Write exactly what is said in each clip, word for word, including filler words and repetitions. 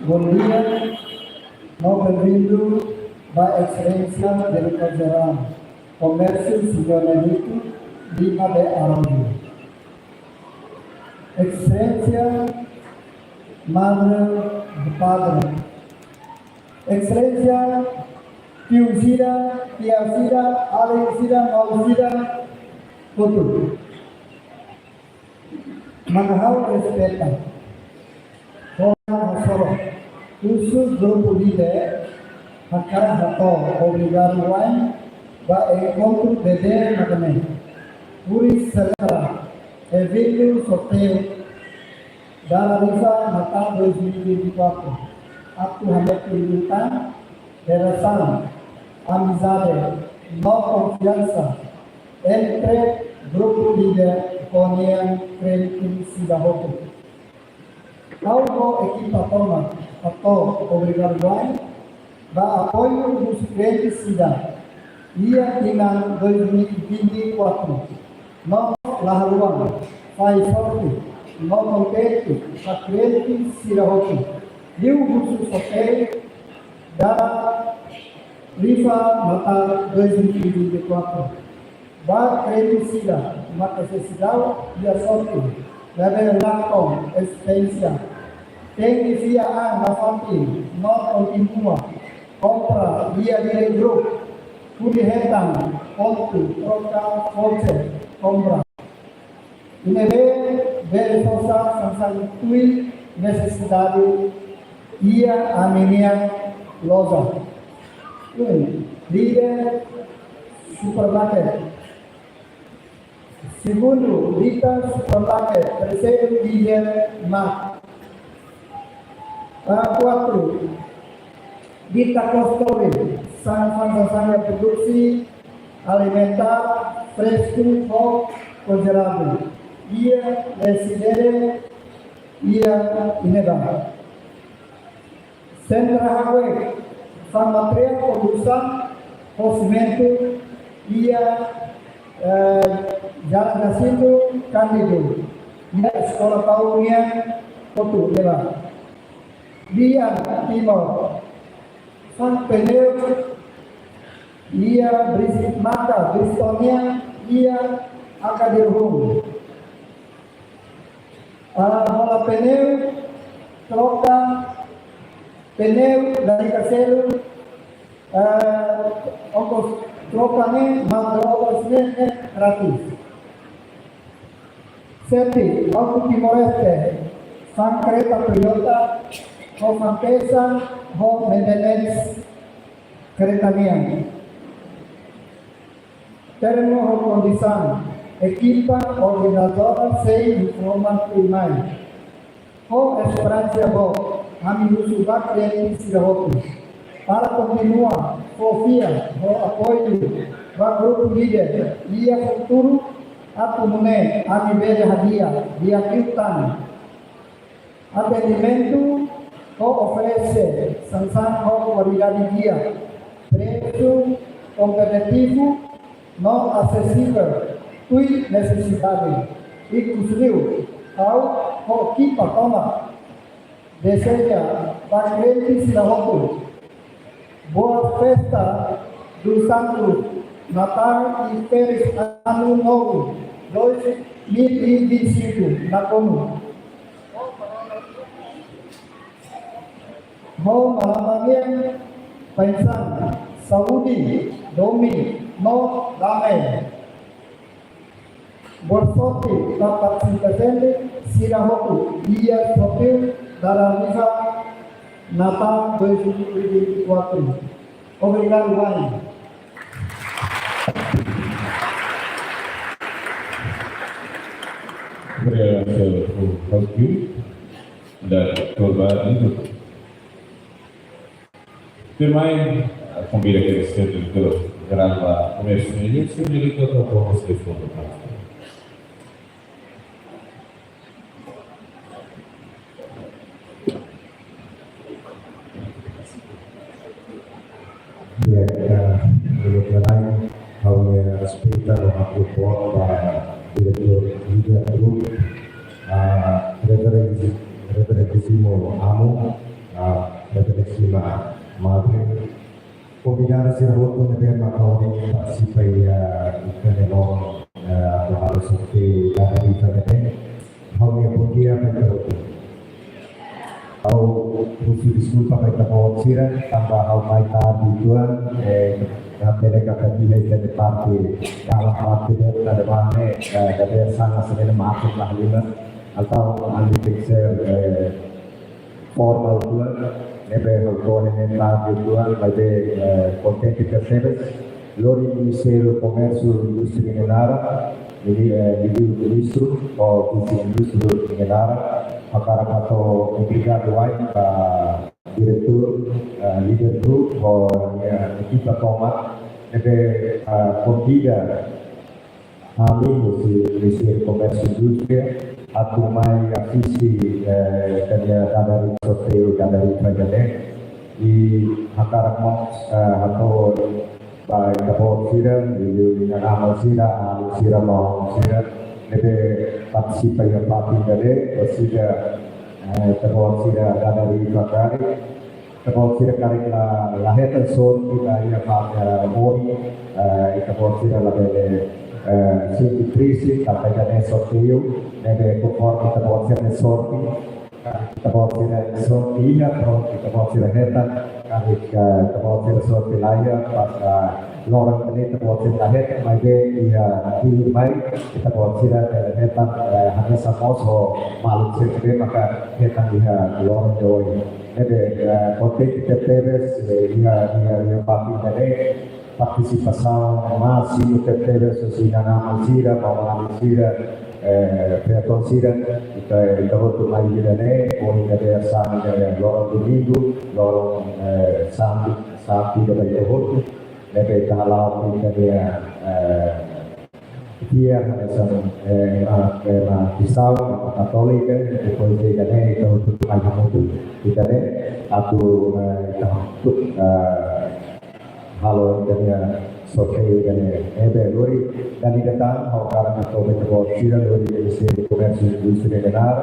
Bondia, no benvindu ba Exelénsia Diretór Jerál Komérsiu, Señór Nelito Lima de Araújo. Exelénsia Madre de Padre, Exelénsia tiu sira, tia sira, alin sira, maun sira, hotu. Maka ha'u respeita. Ho hasoru, husu grupu líder, hakarak hato'o obrigadu wa'in ba enkontru bebé mak ne'e. Hodi selebra eventu sorteiu Dada Rifa Natal dois mil e vinte e quatro. Atu hametin liután relasaun, amizade, no konfiansa entre grupu líder ho nia kliente sira hotu. Ha'u ho ekipa tomak hato'o obrigadu wa'in ba apoiu husi kliente sira iha tinan dois mil e vinte e quatro. No la haluha fahe sorte no kontente ba kliente sira hotu liuhusi sorteiu Dada Rifa Natal dois mil e vinte e quatro. Ba kliente sira maka sei seidauk iha sorte, ne'ebé lakon esperiénsia, tenke fiar an nafatin no kontinua kompra iha Dili Group, hodi hetan pontu troka voucher kompra. Ne'ebé bele sosa sansang tuir nesesidade iha ami-nian loja. Um, líder supermarket. Segundu, Dita Supermarket. Terseiru, líder Mak. Ah, kuatru, Dita Kostori, san fans sasán produksi alimentár fresku ho konjeladu. Iha Residere, iha Ineba. Sentra Hardware, fa'an materiál konstrusaun ho simentu, iha, eh, Jalan Jacinto Cândido, iha Eskola Taur nian kotuk, Ineba. Lian Timor, fa'an pneu, iha Bris-, maka Bridgestone nian, iha Akadirhum. Ah, hola pneu, troka pneu, dari kaselu, ah, ongkos troka ne'e, mão de obra ne'e, ne'e grátis. Sete, Auto Timor-Leste, fa'an kareta Toyota, ho fa'an pesa, ho maintenance kareta nian. Termu ho kondisaun, ekipa organizadora sei informa tuirmai. Ho esperansa boot, ami husu ba kliente sira hotu para kontinua fó fiar ho apoiu ba grupu líder iha futuru, atu nune'e ami bele hadi'a di'ak liután atendimentu ho oferese sansán ho kualidade di'ak, presu kompetitivu no asesivel, tuir nesesidade. Ikusliu, ha'u ho ekipa tomak dezeja ba kliente sira hotu boa festa dos Santos, Natal e Feliz Ano Novo dois mil e vinte e cinco, nakonu. Ho maun-alin nian fa'an saúde, domin no dame. Boa sorte ba partisipante sira hotu iha sorteiu Dada Rifa Natal dois mil e vinte e quatro. Obrigadu wa'in. Obrigadu, señór Fausto. Da turma, tuirmai, ah, konvida Exelénsia Diretór Jerál Komérsiu, señór Nelito, atu hato'o hostes foto. Ya, ah, dulu mulai, ha'u-nia respeita no hato'o boot ba Diretór Media Group, ah, Reverend, Reverendíssimo Amo, Reverenda Madre, konvidadu sira hotu ne'ebé mak hodi partisipa iha ita-nia loron, eh, atu halo sorteiu dada rifa ne'e. Ha'u-nia bondia ba ita hotu. Ha'u husu deskulpa ba ita-boot sira, tanba ha'u mai tarde uitoan, eh, hatene katak iha ita-nia parte, dalam parte dentro da bane, eh, da bane sana sebenarnya masuk lah lima, atau ambil picture, eh, formal uitoan, ne'ebé ha'u to'o ne'e tarde uitoan, maibé, eh, kontente tebes. Lori Ministériu Komérsiu Indústria nia naran, Mini-, eh, Liuliu Ministru, ho Vise-Ministru nia naran, hakarak hato'o obrigadu wa'in ba diretór, eh, líder grupu, ho nia ekipa tomak, ne'ebé, eh, konvida ami husi Ministériu Komérsiu Indústria atu mai asiste, eh, ita-nia dada rifa, sorteiu dada rifa ida-ne'e. I hakarak mós, eh, hato'o ba ita-boot sira, liuliu inan-aman sira, alin sira, maun sira, ne'ebé partisipa iha fatin ida-ne'e, orsida, eh, ita-boot sira dada rifa karik. Ita-boot sira karik la, la hetan sorte ba iha fatin ohin, eh, ita-boot sira labele, eh, sente triste, tanba ida-ne'e sorteiu, ne'ebé konforme ita-boot sira-nia sorte, ita-boot sira-nia sorte iha, prontu, ita-boot sira hetan, karik, eh, ita-boot sira sorte la iha, pas, eh, loron ne'e ita-boot sira la hetan, maibé iha tuirmai, ita-boot sira bele hetan, eh, hanesan mós ho maluk sira ne'ebé maka hetan iha loron de ohin. Ne'ebé, eh, kontente tebes, eh, iha, iha, iha fatin ida-ne'e, partisipasaun másimu tebes, husi inan-aman sira, maun-alin sira, eh, feton sira, ita, ita hotu mai ida-ne'e, ohin ne'ebé hanesan, eh, loron domingu, loron, eh, santu, santu ida ba ita hotu, ne'ebé ita hala'o ita-nia, eh, fiar hanesan, eh, ema, ema Kristaun, ema Katólika, depois de ida-ne'e, ita hotu mai hamutuk ida-ne'e, atu, eh, ita hotu, eh, halo ita-nia sorteiu ida-ne'e. Ne'ebé lori, dala ida tan, ha'u hakarak hato'o ba ita-boot sira, lori Ministériu Komérsiu Indústria nia naran,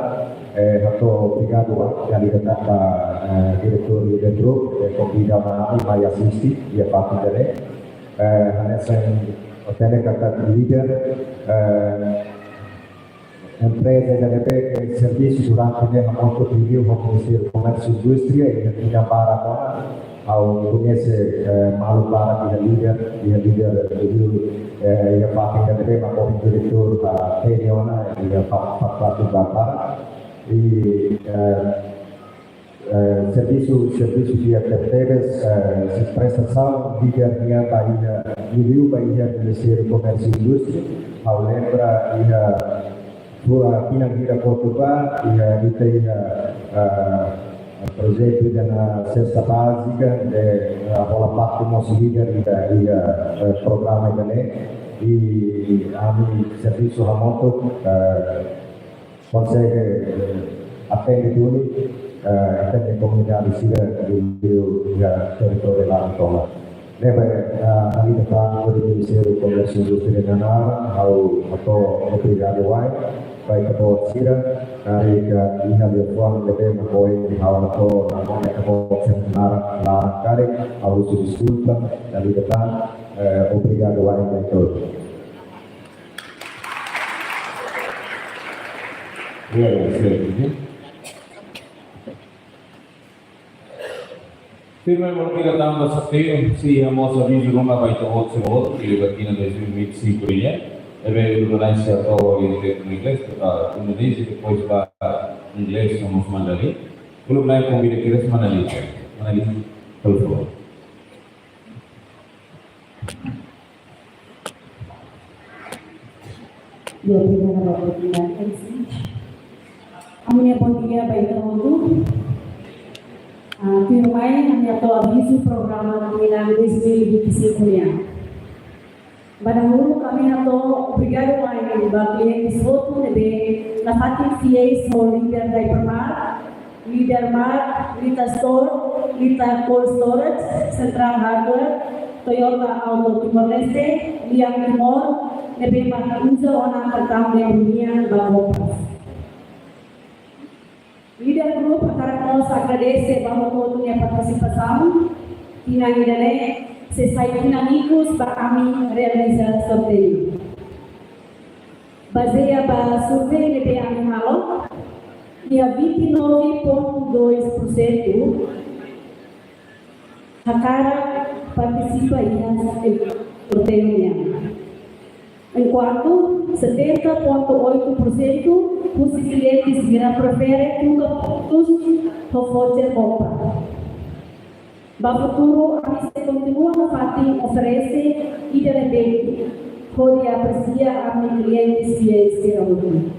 eh, hato'o obrigadu wa'in, dala ida tan ba, eh, diretór líder grupu, eh, konvida mai, mai asiste, iha fatin ida-ne'e. Eh, hanesan hatene katak líder, eh, empreza ida ne'ebé servisu durante ne'e hamutuk liuliu ho Ministériu Komérsiu Indústria, iha tinan barak ona, ha'u koñese, eh, maluk barak iha líder, iha líder, liuliu, eh, iha fatin ida ne'ebé mak ohin diretór, ah, hatene ona, iha fa-, fa-, fatin barak. I, eh, eh, servisu, servisu di'ak tebes, eh, se prestasaun líder nian ba iha, liuliu ba iha Ministériu Komérsiu Indústria, ha'u lembra iha rua tinan hirak kotuk ba, iha ita iha, eh, projetu ida-ne'e sesta bázika, de, eh, hola paktu mós líder iha, iha, eh, programa ida-ne'e, i ami servisu hamutuk, eh, konsege, eh, atende duni, eh, atende komunidade sira liuliu iha territóriu laran tomak. Ne'ebé, eh, dala ida tan lori Ministériu Komérsiu Indústria nia naran, ha'u hato'o obrigadu wa'in ba ita-boot sira, karik iha liafuan ne'ebé mak ohin ha'u hato'o, naran ita-boot sira-nia naran laran karik, ha'u husu deskulpa, dala ida tan, eh, obrigadu wa'in ba ita hotu. Iya, iya, siap, iya. Firme, molok ida tan ba sorteiu, sei iha mós avizu ruma ba ita hotu, sei hotu, iha tinan dois mil e vinte e cinco nian. Ne'ebé uluk lalais hato'o iha inglés, ah, Indonézia, depois ba inglés, no mós Mandalin. Uluk lalais konvida kedas Mandalin, Mandalin, por favor. Di'ak, obrigada ba oportunidade, M C. Ami-nia bondia ba ita hotu. Ah, tuirmai, ami hato'o avizu programa tinan dois mil e vinte e cinco nian. Ba dahuluk ami hato'o obrigadu wa'in ba kliente hotu ne'ebé nafatin fiéis ho líder Hypermart, Leader Mart, Lita Store, Lita Cold Storage, Central Hardware, Toyota Auto Timor-Leste, Liang Timor, ne'ebé mak uza ona kartaun membru nian ba kompras. Leader Group hakarak mós agradese ba hotu-hotu nia partisipasaun. Tinan ida-ne'e sei sai tinan ikus ba ami realiza sorteiu. Bazeia ba survei ne'ebé ami halo, iha vinte e nove ponto dois por cento hakarak partisipa iha sorteiu nian. Enkuantu setenta ponto oito por cento husi kliente sira prefere troka pontus ho voucher kompra. Ba futuru, ami sei kontinua nafatin oferese ida-ne'ebé hodi apresia ami-nia kliente fiéis sira hotu.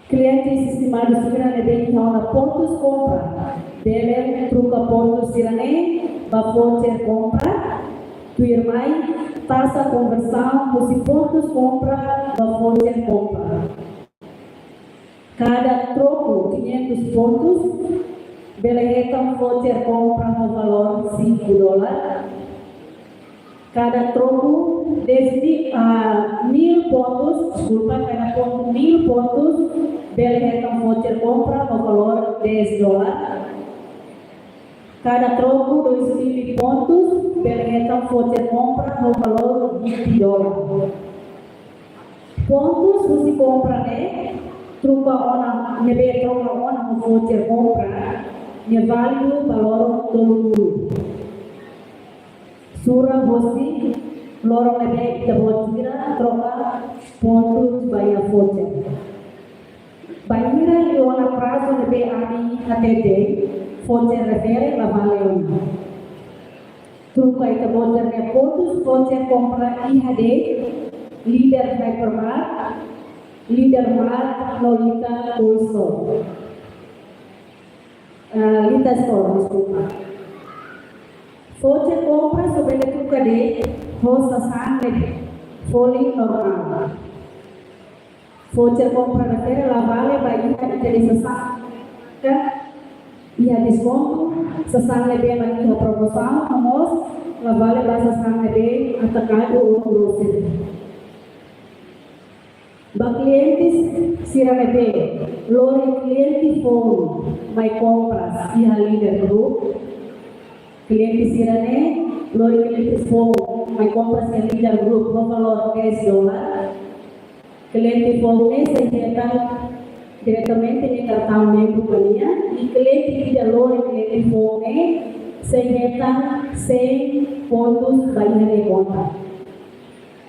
Kliente estimadu sira ne'ebé iha ona pontus kompra bele troka pontus sira-ne'e ba voucher kompra. Tuirmai, taxa konversaun husi pontus kompra ba voucher kompra. Kada troku quinhentos pontus bele hetan voucher kompra ho valór cinco dólar. Kada troku dez mil, ah, mil pontus, deskulpa, kada pontu mil pontus bele hetan voucher kompra ho valór dez dólar. Kada troku dois mil pontus bele hetan voucher kompra ho valór vinte dólar. Pontus husi kompra ne'e troka ona, ne'ebé troka ona ho voucher kompra, nia válidu ba loron tolunulu. Sura hosi loron ne'ebé ita-boot sira troka pontus ba iha voucher. Bainhira liu ona prazu ne'ebé ami hatete, voucher refere la vale ona. Troka ita-boot sira-nia pontus voucher kompra iha de'it Leader Hypermart, Leader Mart no Lita Cold Store. Ah, Lita Store, deskulpa. Voucher kompra só bele troka de'it ho sasán ne'ebé folin normál. Voucher kompra refere la vale ba iha ita-nia sasán ka iha deskontu, sasán ne'ebé mak iha promosaun, no mós la vale ba sasán ne'ebé atacado ou grocery. Ba kliente sira ne'ebé lori kliente foun mai kompras iha Leader Group. Kliente sira ne'ebé lori kliente foun mai kompras iha Leader Group ho valór dez dólar. Kliente foun ne'e sei hetan diretamente nia kartaun membru ba nia, i kliente ida lori kliente foun ne'e sei hetan cem pontus ba iha nia konta.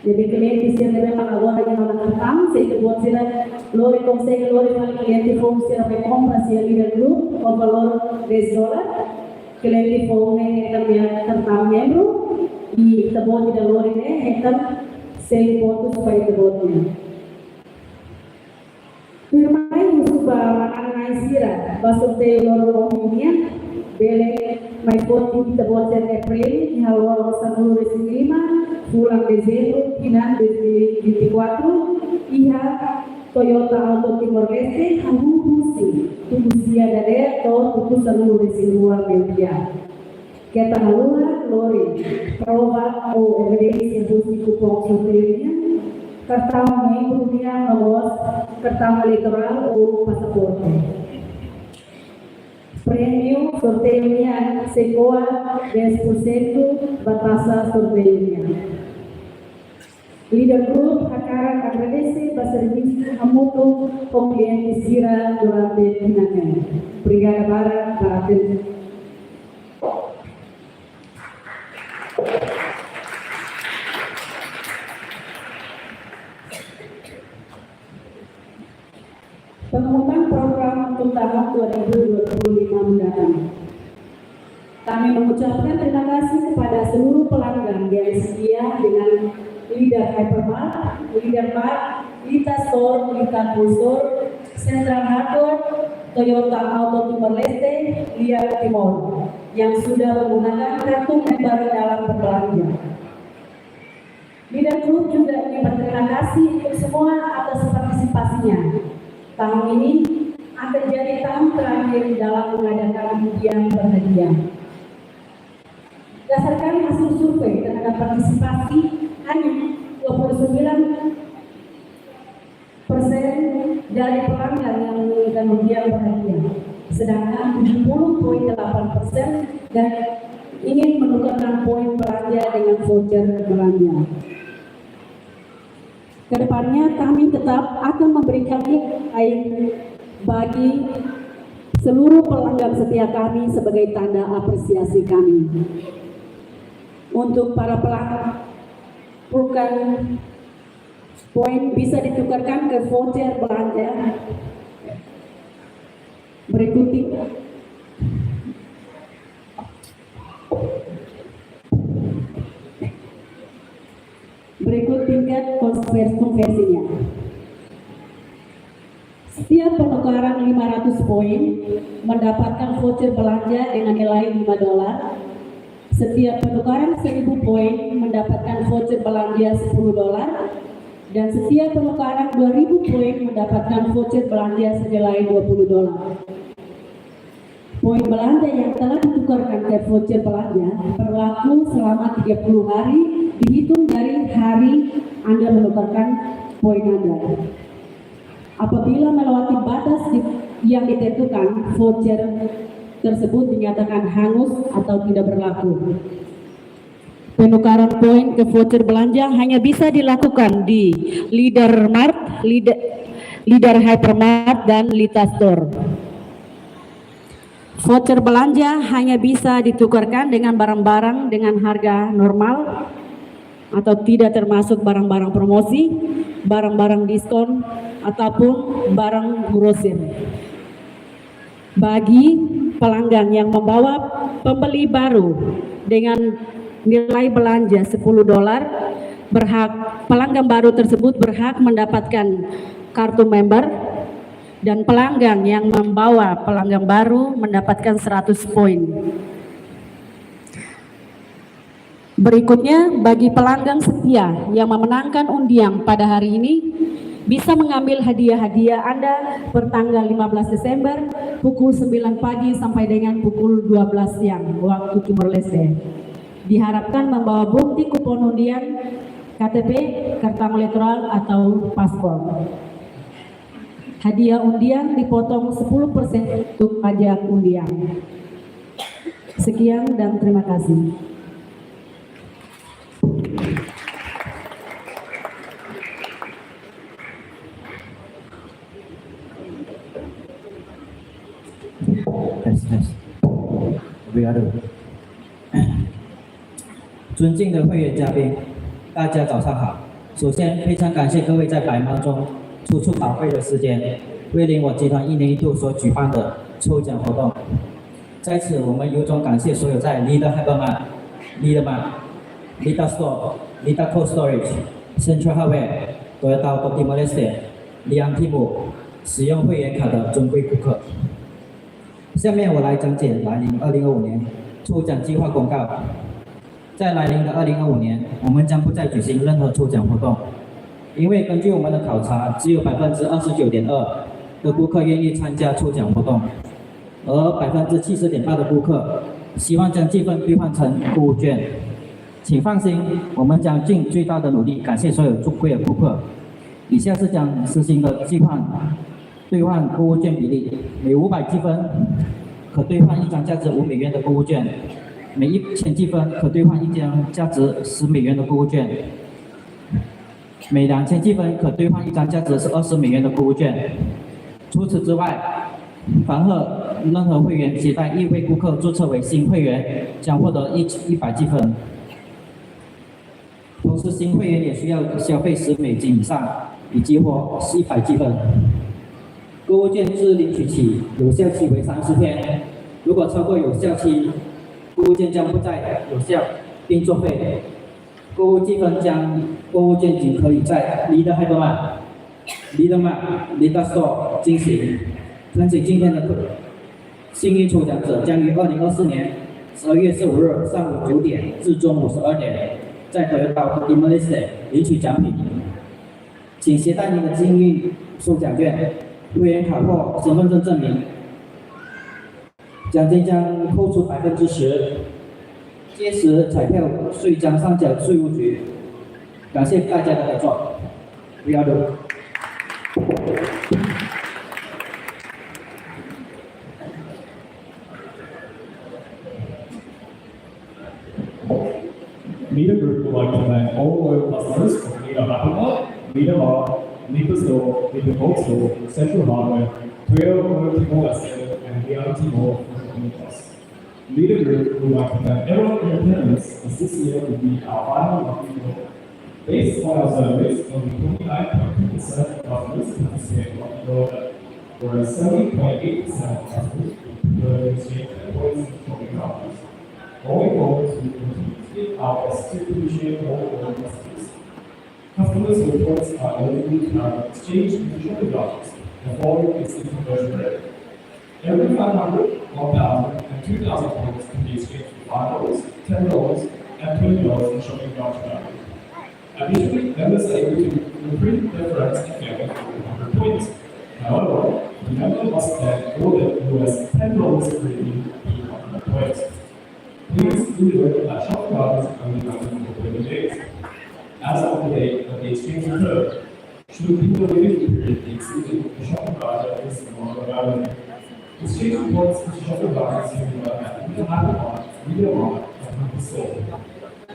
Jadi kliente sira ne'ebé mak agora iha ona kartaun, se ita-boot sira lori, konsege lori fali kliente foun sira mai kompras iha Leader Group ho valór dez dólar. Kliente foun ne'e hetan nia kartaun membru, i ita-boot ida lori ne'e hetan cem pontus ba ita-boot nian. Tuirmai husu ba manán-na'in sira ba sorteiu loron ohin nian, bele mai foti ita-boot sira-nia prémiu iha loron sanulu-resin-lima fulan Dezembru tinan dois mil e vinte e quatro, iha Toyota Auto Timor-Leste, hahú husi tuku sia dadeer to'o tuku sanulu-resin-rua meiudia. Keta haluha lori prova ou evidénsia husi kupon sorteiu nian, kartaun membru nian, no mós kartaun eleitorál ou pasaporte. Prémiu sorteiu nian sei ko'a dez por cento ba taxa sorteiu nian. Leader Group hakarak agradese ba servisu hamutuk ho kliente sira durante tinan ne'e. Obrigada barak ba atensaun. Pengumuman program untuk tahun dua ribu dua puluh lima mendatang. Kami mengucapkan terima kasih kepada seluruh pelanggan yang setia dengan Leader Hypermart, Leader Mart, Lita Store, Lita Cold Store, Central Hardware, Toyota Auto Timor-Leste, Lia Timor, yang sudah menggunakan kartu member dalam berbelanja. Leader Group juga ingin berterima kasih untuk semua atas partisipasinya. Tahun ini akan jadi tahun terakhir dalam mengadakan undian berhadiah. Berdasarkan hasil survei terhadap partisipasi, hanya dua puluh sembilan persen dari pelanggan yang menginginkan undian berhadiah. sedangkan tujuh puluh poin delapan persen dan ingin menukarkan poin belanja dengan voucher belanja. Kedepannya kami tetap akan memberikan lain bagi seluruh pelanggan setia kami sebagai tanda apresiasi kami. Untuk para pelanggan, bukan poin bisa ditukarkan ke voucher belanja. Berikut tingkat, berikut tingkat konver-, konversinya. Setiap penukaran lima ratus poin mendapatkan voucher belanja dengan nilai lima dolar. Setiap penukaran seribu poin mendapatkan voucher belanja sepuluh dolar. Dan setiap penukaran dua ribu poin mendapatkan voucher belanja senilai dua puluh dolar. Poin belanja yang telah ditukarkan ke voucher belanja berlaku selama tiga puluh hari dihitung dari hari Anda menukarkan poin Anda. Apabila melewati batas di-, yang ditentukan, voucher tersebut dinyatakan hangus atau tidak berlaku. Penukaran poin ke voucher belanja hanya bisa dilakukan di Leader Mart, Leader, Leader Hypermart, dan Lita Store. Voucher belanja hanya bisa ditukarkan dengan barang-barang dengan harga normal atau tidak termasuk barang-barang promosi, barang-barang diskon, ataupun barang grosir. Bagi pelanggan yang membawa pembeli baru dengan nilai belanja sepuluh dolar, berhak, pelanggan baru tersebut berhak mendapatkan kartu member, dan pelanggan yang membawa pelanggan baru mendapatkan seratus poin. Berikutnya, bagi pelanggan setia yang memenangkan undian pada hari ini, bisa mengambil hadiah-hadiah Anda per tanggal lima belas Desember pukul sembilan pagi sampai dengan pukul dua belas siang waktu Timor Leste. Diharapkan membawa bukti kupon undian, K T P, kartu elektoral atau paspor. Hadiah undian dipotong sepuluh persen untuk pajak undian. Sekian dan terima kasih. Tes, tes. Obrigado. 尊敬的会员嘉宾，大家早上好。首先，非常感谢各位在百忙中抽出宝贵的时间，莅临我集团一年一度所举办的抽奖活动。在此，我们由衷感谢所有在 Leader Hypermart、Leader Mart、Lita Store、Lita Cold Storage、Central Hardware、Toyota Auto Timor Leste、Lian Timur使用会员卡的尊贵顾客。下面我来讲解来临二零二五年抽奖计划公告。 在来临的二零二五年，我们将不再举行任何抽奖活动，因为根据我们的考察，只有百分之二十九点二的顾客愿意参加抽奖活动，而百分之七十点八的顾客希望将积分兑换成购物券。请放心，我们将尽最大的努力感谢所有尊贵的顾客。以下是将实行的计划 兑换购物券比例：每五百积分可兑换一张价值五美元的购物券，每一千积分可兑换一张价值十美元的购物券，每两千积分可兑换一张价值是二十美元的购物券。除此之外，凡和任何会员携带一位顾客注册为新会员，将获得一，一百积分。 同时，新会员也需要消费十美金以上，以激活一百积分。购物券自领取起有效期为三十天，如果超过有效期，购物券将不再有效并作废。购物积分将，购物券仅可以在 Leader Hypermart、Leader Mart、Lita Store 进行。申请今天的 幸运抽奖者将于二零二四年十二月十五日上午九点至中午十二点，在 Toyota Timor Leste 领取奖品。请携带您的幸运抽奖券、会员卡或身份证证明。奖金将扣除百分之十，届时彩票税将上缴税务局。感谢大家的合作。 Obrigado. Meda Group would like to thank all loyal customers of Meda Hypermart, Meda Mart, Meda Store, Meda Cold Store, Central Hardware, Toyota Auto Timor Leste, and Real Timor for helping us. Meda Group would like to thank everyone in attendance, as this year will be our final lucky draw. Based on our surveys, only twenty-nine point two percent of customers participate in the draw, whereas seventy point eight percent of customers were exchanged their points for shopping vouchers. Going forward, we will continue to give our best to appreciate all our customers. Customers with points are eligible to have exchange and shopping vouchers. The following is the conversion rate. Every five hundred, one thousand, and two thousand points can be exchanged for five dollars, ten dollars, and twenty dollars in shopping voucher value. Additionally, members are able to imprint their friends and family for one hundred points. However, the member must spend more than U S ten dollars to redeem two hundred points. Please do note that shopping vouchers are only valid for twenty days. As of the date that the exchange occurred, should people leaving the period exceeding, the shopping voucher is no longer valid. Exchange points into shopping vouchers can be done at Meda Hypermart, Meda Mart, and Meda Store.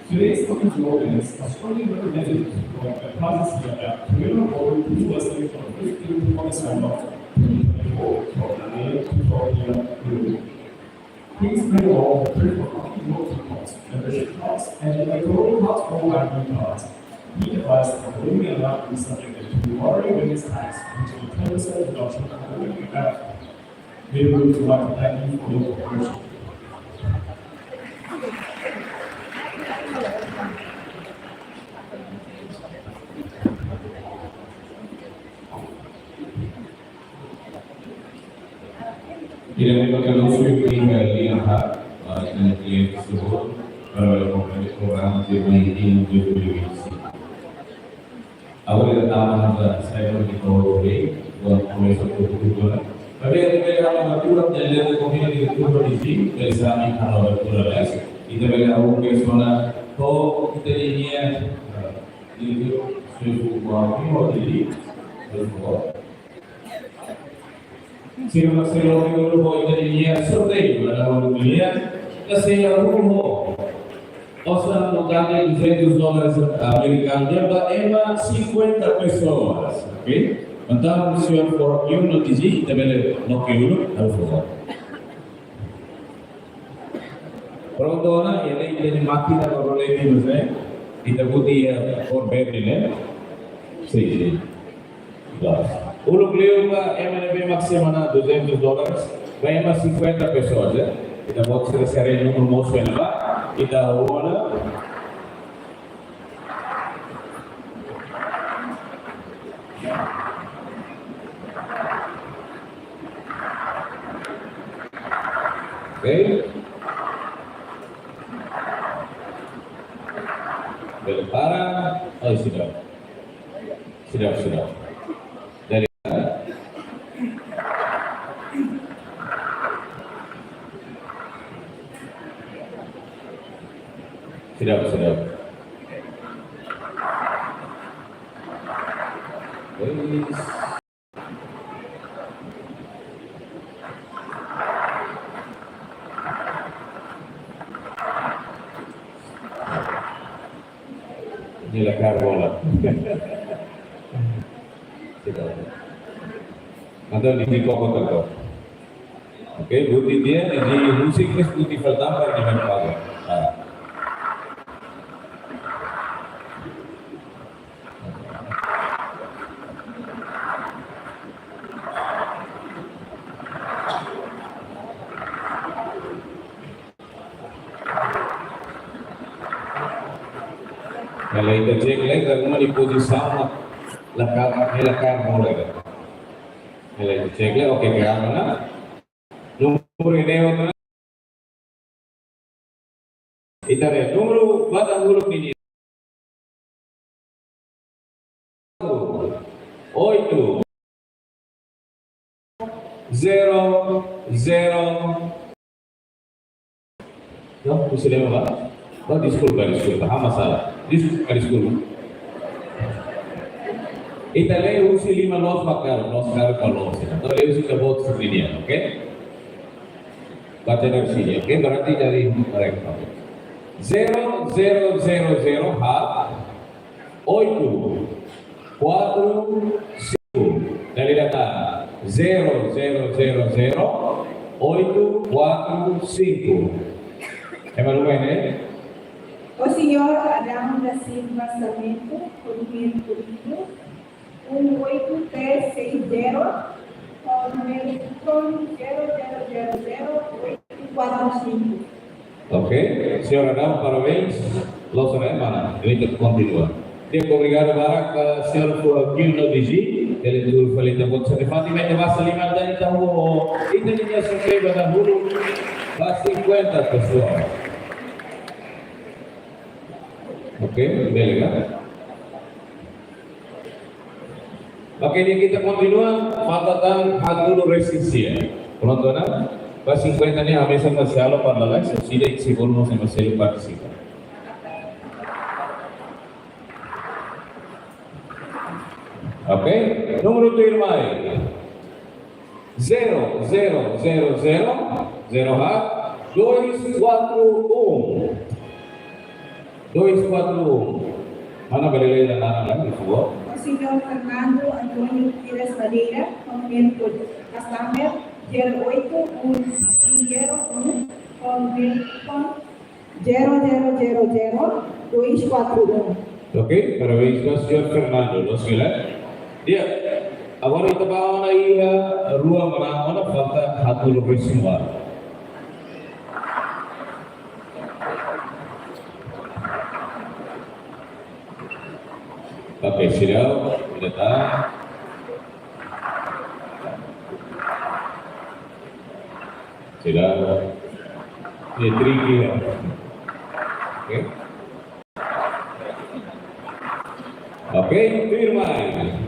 Today's lucky draw winners are strongly recommended to collect their prizes here at Toyota Auto Timor Leste on the fifteenth of December twenty twenty-four from nine A M to twelve P M daily. Please bring along the proof of lucky draw coupons, membership cards, and electoral cards or I D cards. Be advised that the winning amount is subject to Lottery Winners Tax, which is a ten percent deduction on the winning amount. We would like to thank you for your cooperation. Ida-ne'e mak anúnsiu ida lian ba, ah, ita-nia kliente sira, para o programa de maioria de dois mil e vinte e cinco. Agora ita tama iha semináriu de todo rei, kuandu komesa ku kultura. Tapi ita bele halo abertura de letra komida de kultura de si, bele sami halo abertura les. Ita bele halo persona, ko ita-nia, ah, ita-nia, se fu kuandu, ita-nia, se fu Sira mak sei lori uluk ho ita-nia sorteiu, ita-nia uluk nia, ita sei lori uluk ho. Osan montante duzentos dólares amerikanu, ba ema cinquenta pessoas, ok? Entaun, se for you no dizí, ita bele loke uluk, halo favór. Prontu ona, iha ne'e ita-nia mákina ba rolete, mas, eh, ita buti iha kór verde, ne'e? Sin, sin. Klaru. Uluk liu ba ema ne'ebé mak sei manán duzentos dólares, ba ema cinquenta pessoas, eh? Ita-boot sira sere númeru mosu iha ne'ebá, ita rona. Ok. Bele para. Ai, sudah. Sudah, sudah. Dari. Sudah, sudah. Wis. Ne'e la kar bola. Entaun, di, di koko toko. Ok, buti tiha, di husik, mas buti falta para di main pago. Ah. Kalau ita cek lai, kalau mau di posisi sama, la kar, la kar bola. Kalau ita cek lai, ok, ke mana? Númeru ida, ita haree númeru badak uluk ninian. Oito, zero, zero. Não, husi lima ba? Oh, deskulpa, deskulpa. Ha'u mak sala. Deskulpa, deskulpa. Ita lee husi lima loos ba karuk, loos ba karuk, loos. Entaun lee husi ita-boot sira-nian, ok? Baca dari sini, ok? Berarti dari mereka. Zero zero zero zero haat, oito quatro cinco. Dala ida tan. Zero zero zero zero oito quatro cinco. Ema ruma ne'e? O senhor Adão da Silva Sarmento, Codomiro Político, um oito três seis zero, com número cupom zero zero zero zero oito quatro cinco. Ok, senhor Adão, parabéns. Loos ona, mana, ita kontinua. Di'ak, obrigadu barak, eh, senhor Joaquim Nodigi, diretór Falita Bot Sete Fátima, ita basa liman, ita ho, ita-nia sorteiu ba dahuluk, ba cinquenta pessoas. Ok, bele ka? Ok, di'ak, ita kontinua, falta tan haat-nulu resin sia. Prontu ona? Ba cinquenta ne'e, a mesa Marcelo para lalais, sida ita sei bolu mós ema seluk partisipa. Ok? Númeru tuirmai. Zero zero zero zero, zero haat, dois quatro um. Dois quatro um. Mana bele lee naran, por favor? O senhor Fernando António Pires Madeira, com número customer zero oito um zero um, com número zero zero zero zero dois quatro um. Ok, parabéns ba senhor Fernando, loos ka lae? Di'ak, agora ita ba ona iha rua manán ona, falta haat-nulu resin sia. Ok, seidauk, ida tan. Seidauk. Ne'e tricky, ya. Ok. Ok, tuirmai.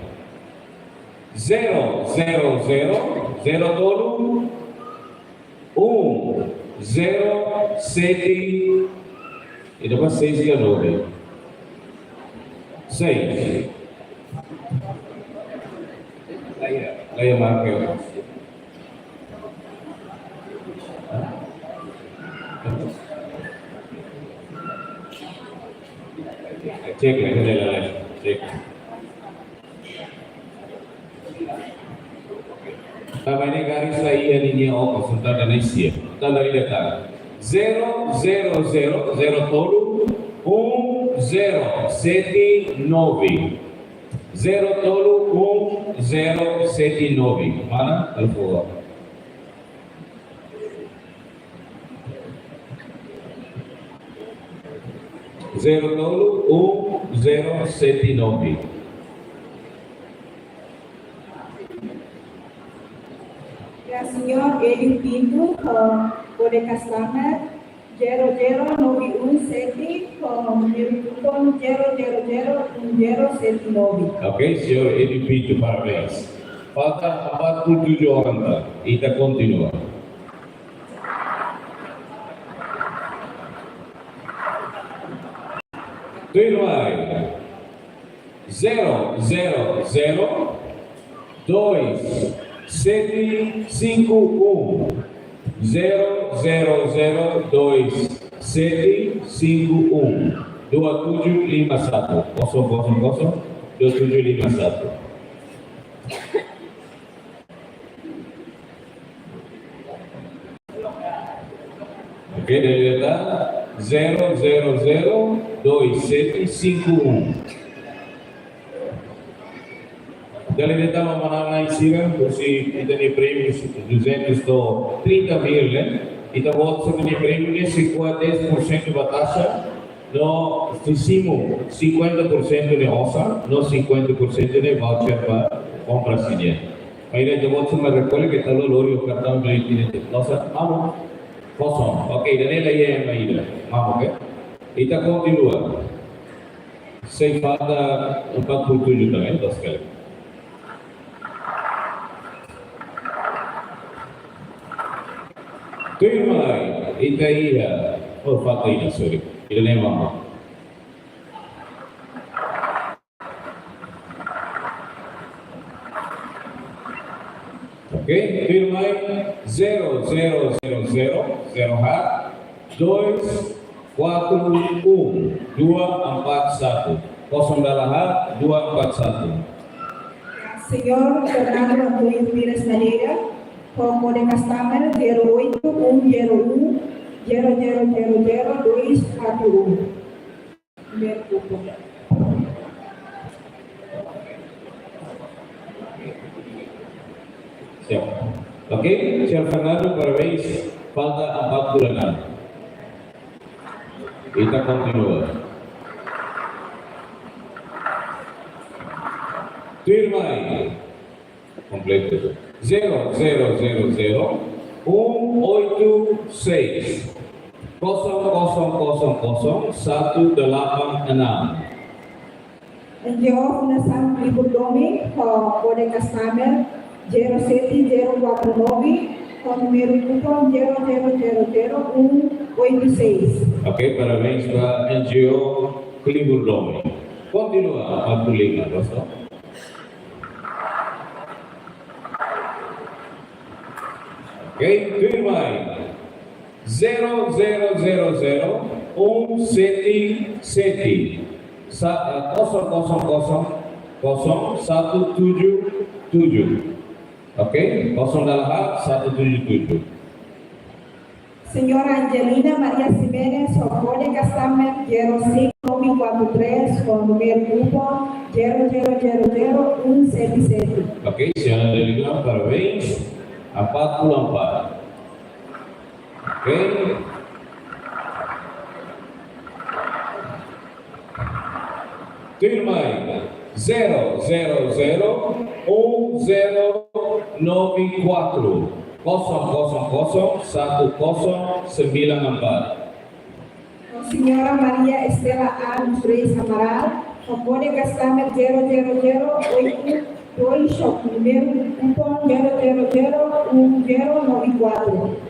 Zero zero zero, zero tolu, um zero sete, e depois seis e nove. Seis. Aí, aí marca. Cek, cek, cek. Tanba ne'e garis la iha ninia okos, entaun ida-ne'e sia. Entaun dala ida tan. Zero zero zero, zero tolu, um zero sete nove. Zero tolu um zero sete nove. Mana, por favor. Zero tolu um zero sete nove. Ya, senhor Hélio Pinto, eh, kode customer zero zero nove um sete, com número cupom zero zero zero um zero sete nove. Ok, senhor Hélio Pinto, parabéns. Falta empat puluh tujuh orang, tá? Ita kontinua. Tuirmai. Zero zero zero dois sete cinco um. Zero zero zero dois sete cinco um. Dua tujuh lima satu. Kosong kosong kosong, dua tujuh lima satu. Ok, dala ida tan zero zero zero dois sete cinco um. Dala ida tan, mana-mana sira, husi ita-nia prémiu duzentos to'o trinta mil, ne'e? Ita-boot sira-nia prémiu ne'e, se kuat dez por cento ba taxa, no, se simu cinquenta por cento nia osan, no cinquenta por cento nia voucher ba kompra sira-nian. Maibé ita-boot sira mak rekolle, keta lori ho kartaun kréditu ne'e. Nosa, mamu. Kosong. Ok, ida-ne'e la iha ema ida. Mamu, ok? Ita kontinua. Sei falta empat puluh tujuh também, dos kali. Tuirmai, ita iha, oh, falta ida, sorry. Ida-ne'e mamu. Ok, tuirmai zero zero zero zero, zero haat, dois, quatro um, dua empat satu. Kosong dala haat, dua empat satu. Señór Fernando Antonio Pires Madeira, ho kódigu customer zero oito um zero um zero zero zero zero dois quatro um. Primeiro grupo. Siap. Oke, señór Fernando, parabéns. Falta empat puluh enam. Ita kontinua. Tuirmai. Kompletu. Zero zero zero zero um oito seis kosong kosong kosong kosong satu delapan enam. N G O Fundasaun Klibur Domin, ho kódigu customer zero sete zero quatro nove, ho númeru kupon zero zero zero zero um oito seis. Oke, parabéns ba N G O Klibur Domin. Kontinua, empat puluh lima, gosta? Oke, tuirmai. Zero zero zero zero um sete sete. Sa-, eh, kosong kosong kosong kosong satu tujuh tujuh. Oke, kosong dala haat satu tujuh tujuh. Señora Angelina Maria Ximenes, ho kódigu customer zero cinco nove quatro três, ho númeru kupon zero zero zero zero um sete sete. Oke, señora Angelina, parabéns. Empat puluh empat. Oke. Tuirmai, zero zero zero um zero nove quatro kosong kosong kosong satu kosong sembilan empat. Señora Maria Estela A dos Reis Amaral, ho kódigu customer zero zero zero oito dois, ho númeru kupon zero zero zero um zero nove quatro.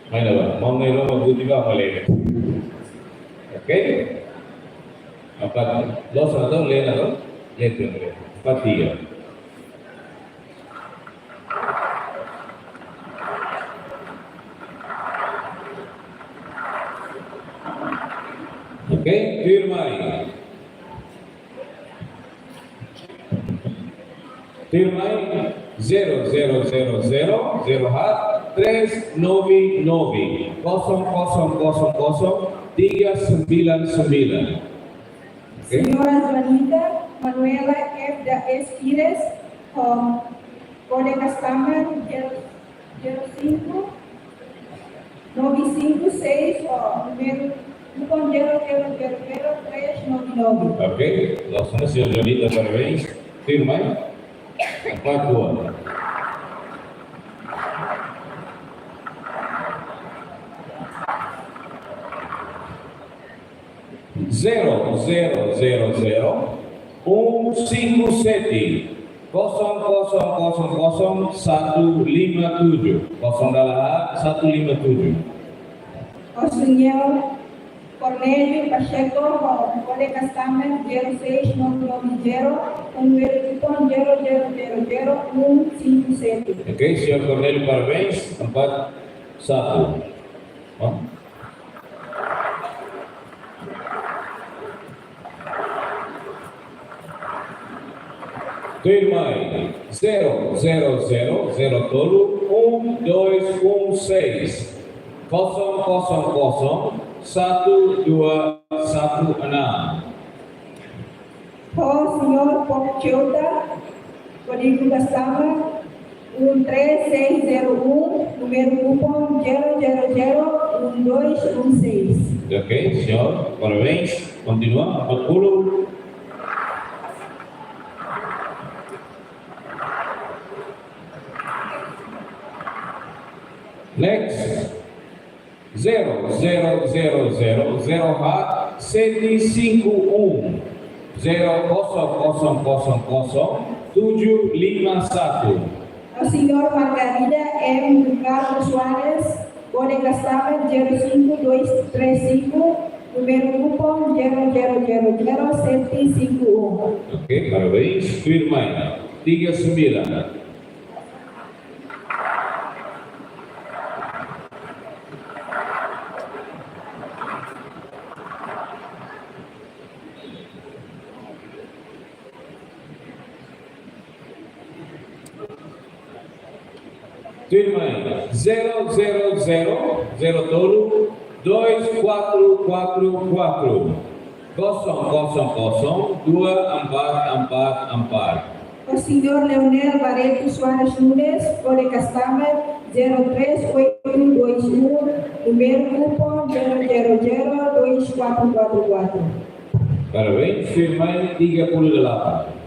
Mai na ba, mau nai loma buti ba male. Oke. Apa? Lo sa to le na lo? Le tu le. Empat tiga. Oke, tuirmai. Tuirmai zero zero zero zero zero haat três nove nove kosong kosong kosong kosong tiga sembilan sembilan. Oke. Señora Joanita Manuela F da S Pires, ho kódigu customer zero cinco nove cinco seis, ho númeru kupon zero zero zero zero três nove nove. Oke, loos ona, señora Joanita, parabéns. Tuirmai. Empat dua. Zero zero zero zero um cinco sete kosong kosong kosong kosong satu lima tujuh. Kosong dala haat satu lima tujuh. Ho señór Cornélio Pacheco, ho kódigu customer zero seis nove nove zero, ho númeru kupon zero zero zero zero um cinco sete. Oke, señór Cornélio, parabéns. Empat satu. Hah? Tuirmai, zero zero zero zero tolu um dois um seis kosong kosong kosong satu dua satu enam. Ho señór Pop Cheuta, kódigu customer um três seis zero um, númeru kupon zero zero zero um dois um seis. Oke, señór, parabéns. Kontinua, empat puluh. Next. Zero zero zero zero zero haat sete cinco um zero kosong kosong kosong kosong tujuh lima satu. Señora Margarida M Ricardo Soares, kódigu customer zero cinco dois três cinco, númeru kupon zero zero zero zero sete cinco um. Oke, parabéns. Tuirmai, tiga sembilan. Tuirmai, zero zero zero, zero tolu, dois quatro quatro quatro. Kosong kosong kosong, dua empat empat empat. O senhor Leonel Barreto Soares Nunes, kode customer zero três oito dois um, número cupom zero zero zero dois quatro quatro quatro. Parabéns, tuirmai, tiga puluh delapan.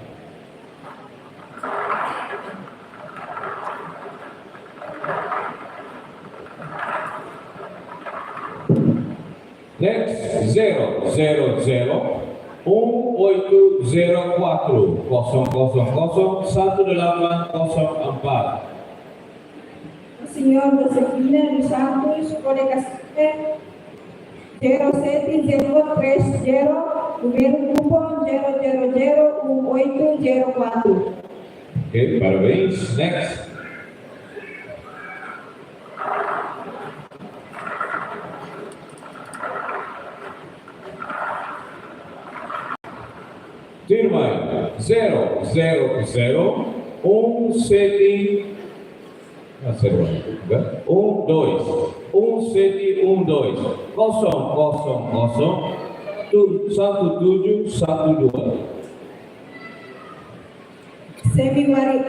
Next, zero zero zero, um oito zero quatro, kosong kosong kosong, satu delapan kosong empat. Senhor Josefina dos Santos, kode customer zero sete zero três zero, número cupom zero zero zero um oito zero quatro. Ok, parabéns. Next. Tuirmai, zero zero zero um sete, ah, zero, um dois, um sete um dois, kosong kosong kosong, tu-, satu tujuh satu dua. Semi Wari-,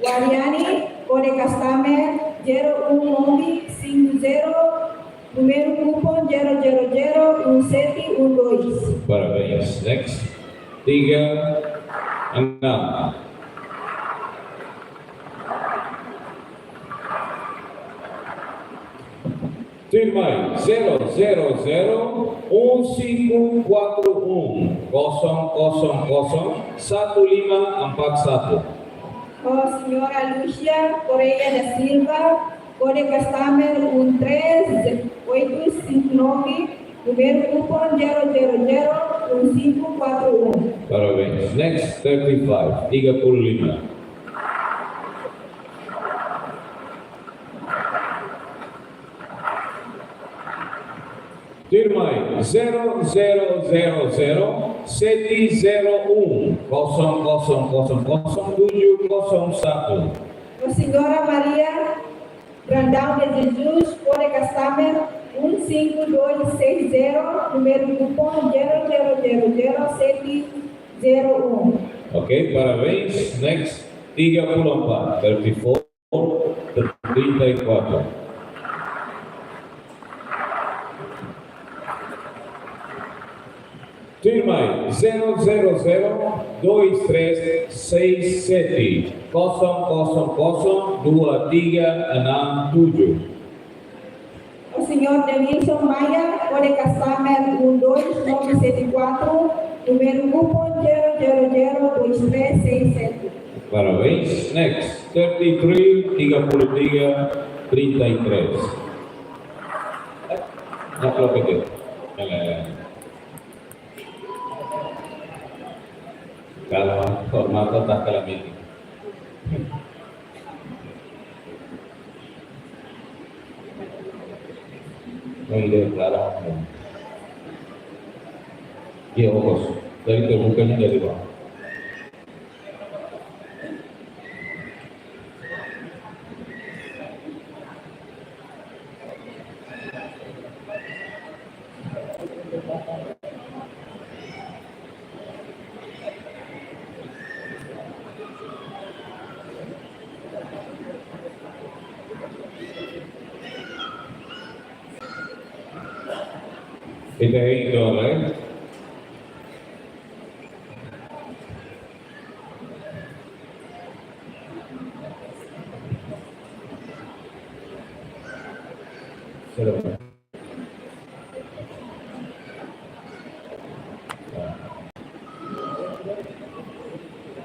Wariani, kode customer zero um nove cinco zero, número cupom zero zero zero um sete um dois. Parabéns. Next. Tiga enam. Tuirmai, zero zero zero um cinco quatro um, kosong kosong kosong, satu lima empat satu. Oh, Senhora Lúcia Correia da Silva, kode customer um três oito cinco nove, número cupom zero zero zero um cinco quatro um. Parabéns. Next, thirty-five, tiga puluh lima. Tuirmai, zero zero zero zero sete zero um, kosong kosong kosong kosong tujuh kosong satu. Senhora Maria Brandão de Jesus, kode customer um cinco dois seis zero, número cupom zero zero zero zero sete zero um. Ok, parabéns. Next, tiga puluh empat, thirty-four, trinta e quatro. Tuirmai, zero zero zero dois três seis sete, kosong kosong kosong dua tiga enam tujuh. O senhor Denilson Maia, kode customer um dois nove sete quatro, número cupom zero zero zero dois três seis sete. Parabéns. Next, thirty-three, tiga puluh tiga, trinta e três. Não, coloca aqui. Ela é. Calma, formato tá claramente. Não lhe declara. E eu gosto. Daí tem um bocadinho de riba. Ita hein dólar, eh? Será?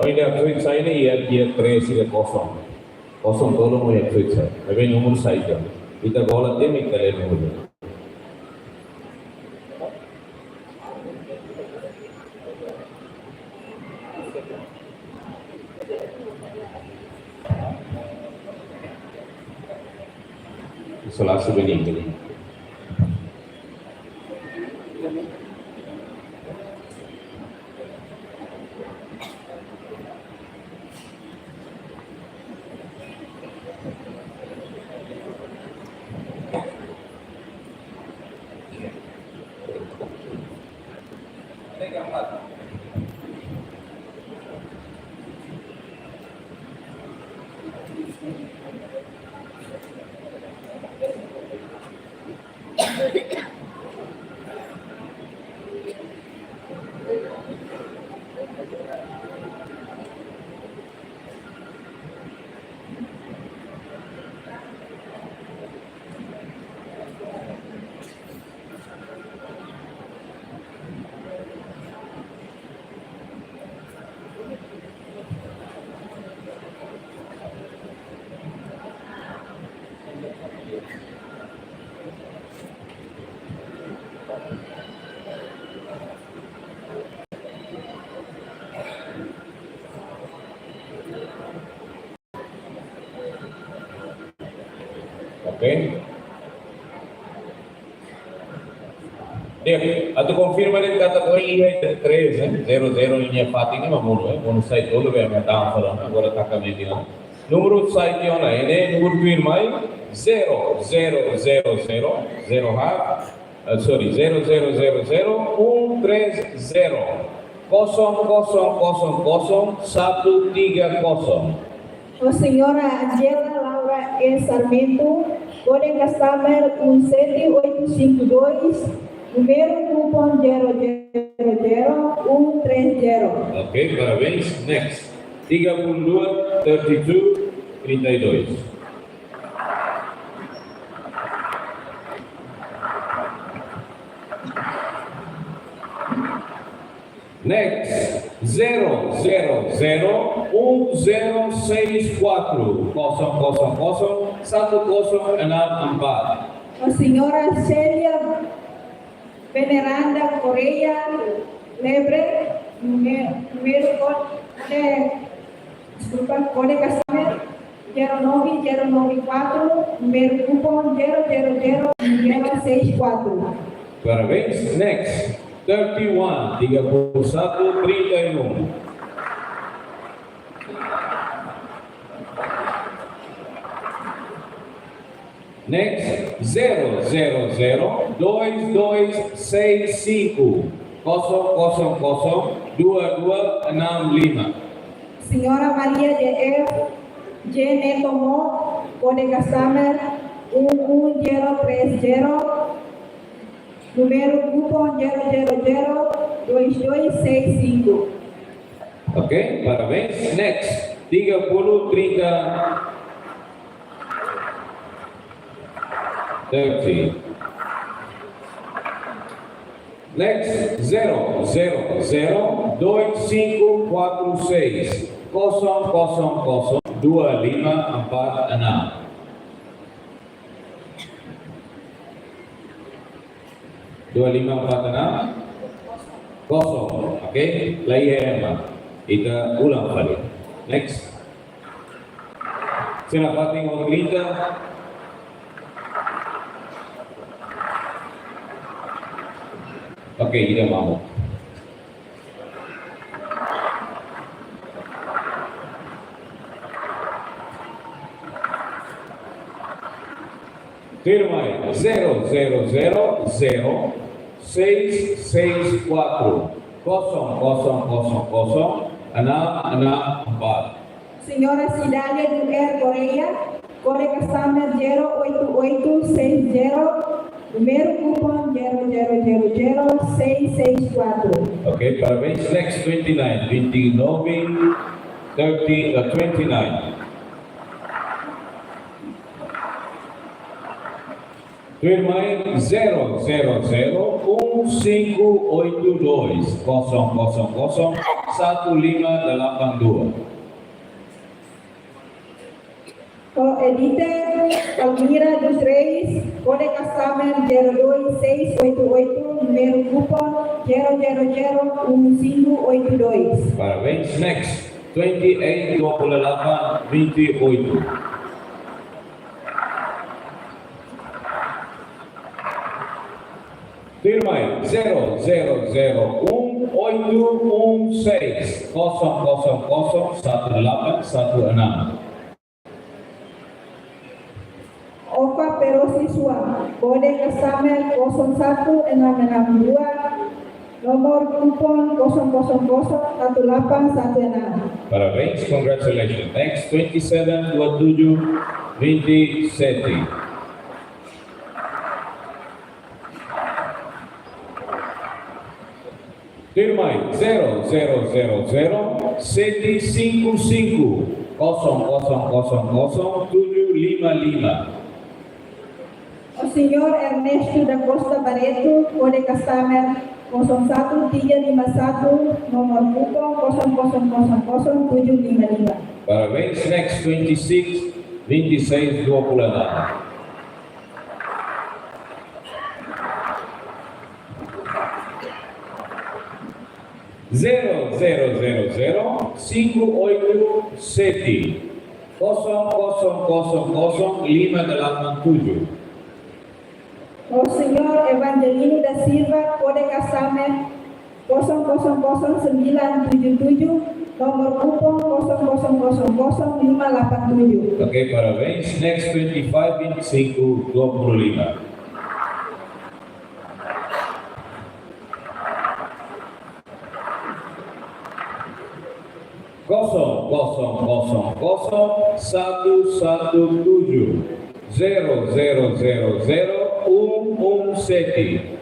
Ohin iha tweet sai ne'e, iha, iha três iha kosong. Kosong tolu iha tweet sai. Maibé númeru sai ida. Ita gola tem ita lee númeru. Isolasi bening, bening. Oke. Di'ak, atu konfirma de'it katak iha três, eh? Zero zero ninia fatin ne'e mak monu, eh? Monu sai tolu, be ami atu fala, agora taka meti ona. Númeru sai tiha ona, ne'e númeru tuirmai, zero zero zero zero, zero ha, eh, sorry, zero zero zero zero um três zero, kosong kosong kosong kosong satu tiga kosong. Ho Señora Angela Laura E Sarmento, kode customer um sete oito cinco dois, númeru kupon zero zero zero um três zero. Ok, parabéns. Next. Tiga puluh dua, thirty two, trinta e dois. Next, zero zero zero um zero seis quatro, kosong kosong kosong satu kosong enam empat. Ho Señora Celia Veneranda Correia Lebre, nume-, númeru kode, deskulpa, kode customer zero nove zero nove quatro, númeru kupon zero zero zero zero seis quatro. Parabéns. Next, thirty one, tiga puluh satu, trinta e um. Next, zero zero zero dois dois seis cinco, kosong kosong kosong dua dua enam lima. Señora Maria J F, J Neto Mo, kode customer um um zero três zero, númeru kupon zero zero zero dois dois seis cinco. Ok, parabéns. Next, tiga puluh, trinta, thirty. Next, zero zero zero dois cinco quatro seis, kosong kosong kosong dua lima empat enam. Dua lima empat enam kosong. Oke, la iha ema. Ita ulang fali. Next. Sira fatin ho trinta. Oke, ida mamuk. Tuirmai, zero zero zero zero seis seis quatro, kosong kosong kosong kosong enam enam empat. Señora Cidália do Er Correia, kode customer zero oito oito seis zero, númeru kupon zero zero zero zero seis seis quatro. Ok, parabéns. Next, twenty nine, vinte e nove, thirty, uh, twenty nine. Tuirmai, zero zero zero um cinco oito dois, kosong kosong kosong satu lima delapan dua. Ho Edita Palmira dos Reis, kode customer zero dois seis oito oito, númeru kupon zero zero zero um cinco oito dois. Parabéns. Next, twenty eight, dua puluh delapan, vinte e oito. Tuirmai, zero zero zero um oito um seis, kosong kosong kosong satu delapan satu enam. Ofa Perosi Suam, kode customer kosong satu enam enam dua, Nomor kupon kosong kosong kosong satu delapan satu enam. Parabéns, congratulations. Next, twenty-seven dua tujuh vinte e sete. Tuirmai, zero zero zero zero sete cinco cinco, kosong kosong kosong kosong tujuh lima lima. O señór Ernesto da Costa Barreto, kode customer kosong satu tiga lima satu, nomor kupon kosong kosong kosong kosong tujuh lima lima. Parabéns, next, twenty-six vinte e seis dua puluh enam. Zero zero zero zero cinco oito sete, kosong kosong kosong kosong lima delapan tujuh. O señór Evangelino da Silva, kode customer kosong kosong kosong sembilan tujuh tujuh, nomor kupon kosong kosong kosong kosong lima delapan tujuh. Oke, parabéns. Next, twenty-five vinte e cinco dua puluh lima. Kosong kosong kosong kosong satu satu tujuh, zero zero zero zero um um sete.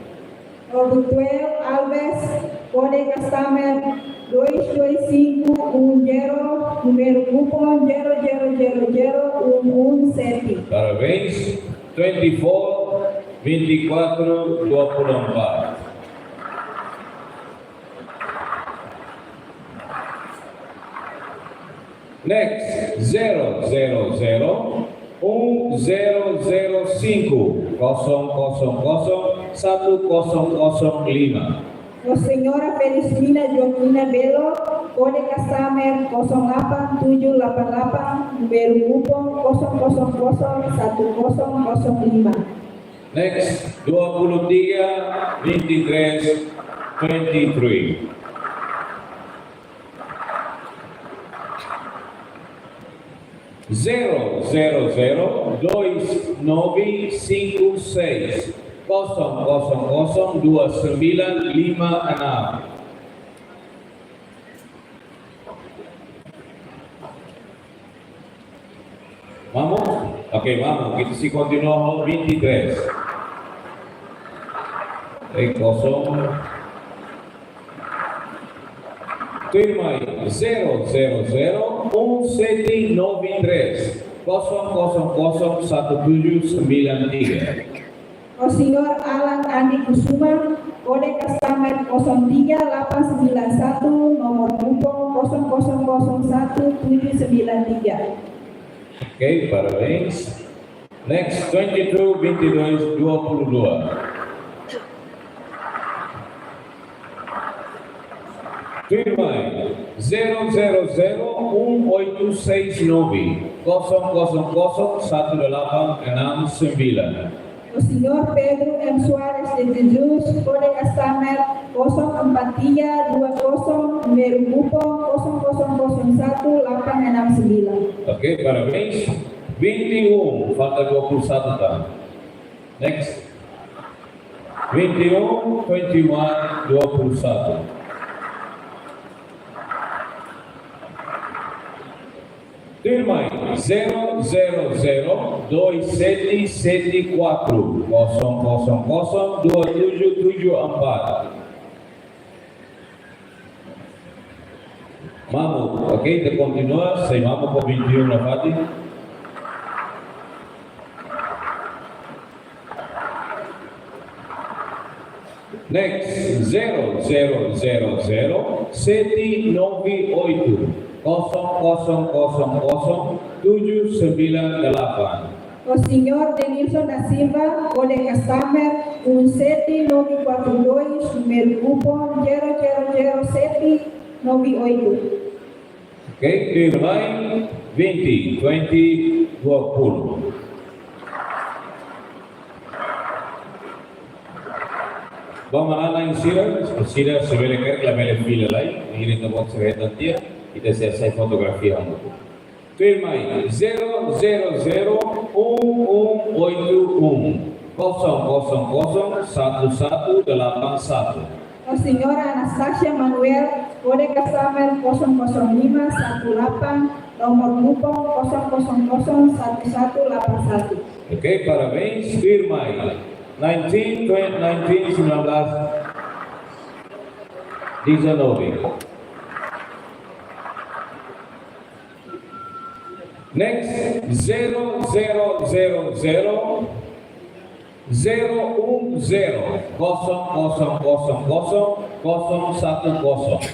O Betuel Alves, kode customer dois dois cinco um zero, número kupon zero zero zero zero um um sete. Parabéns, twenty-four vinte e quatro dua puluh empat. Next, zero zero zero um zero zero cinco, kosong kosong kosong satu kosong kosong lima. O señora Felizmina Joaquina Belo, kode customer kosong delapan tujuh delapan delapan, número kupon kosong kosong kosong satu kosong kosong lima. Next, dua puluh tiga vinte e três twenty-three. Zero zero zero dois nove cinco seis, kosong kosong kosong dua sembilan lima enam. Mamuk? Oke, mamuk. Ita sei kontinua ho vinte e três. Eh, kosong. Tuirmai, zero zero zero um sete nove três, kosong kosong kosong satu tujuh sembilan tiga. O señór Alan Andi Kusuma, kode customer kosong tiga delapan sembilan satu, nomor kupon kosong kosong kosong satu tujuh sembilan tiga. Oke, parabéns. Next, twenty-two vinte e dois dua puluh dua. Tuirmai, zero zero zero um oito seis nove, kosong kosong kosong satu delapan enam sembilan. O señór Pedro M Soares de Jesus, kode customer kosong empat tiga dua kosong, número kupon kosong kosong kosong satu delapan enam sembilan. Oke, parabéns. Vinte e um, falta dua puluh satu, tá? Next. Vinte e um, twenty-one, dua puluh satu. Tuirmai, zero zero zero dois sete sete quatro, kosong kosong kosong dua tujuh tujuh empat. Mamuk, oke, ita kontinua, sei mamuk ho vinte e um nafatin. Next, zero zero zero zero sete nove oito, kosong kosong kosong kosong tujuh sembilan delapan. O señór Denilson da Silva, kode customer um sete nove quatro dois, número kupon zero zero zero sete nove oito. Oke, tuirmai, vinte, twenty, dua puluh. Ba malana sira, sira se bele karik, labele fila lai, ini tempat sira hetan tiha, ita sei hasai fotografia hamutuk. Tuirmai, zero zero zero um um oito um, kosong kosong kosong satu satu delapan satu. Señora Anastasia Manuel, kode customer kosong kosong lima satu delapan, nomor kupon kosong kosong kosong satu satu delapan satu. Oke, parabéns, tuirmai. Nineteen, twenty, nineteen, sembilan belas, dezanove. Next, zero zero zero zero, zero um zero, kosong kosong kosong kosong, kosong satu kosong.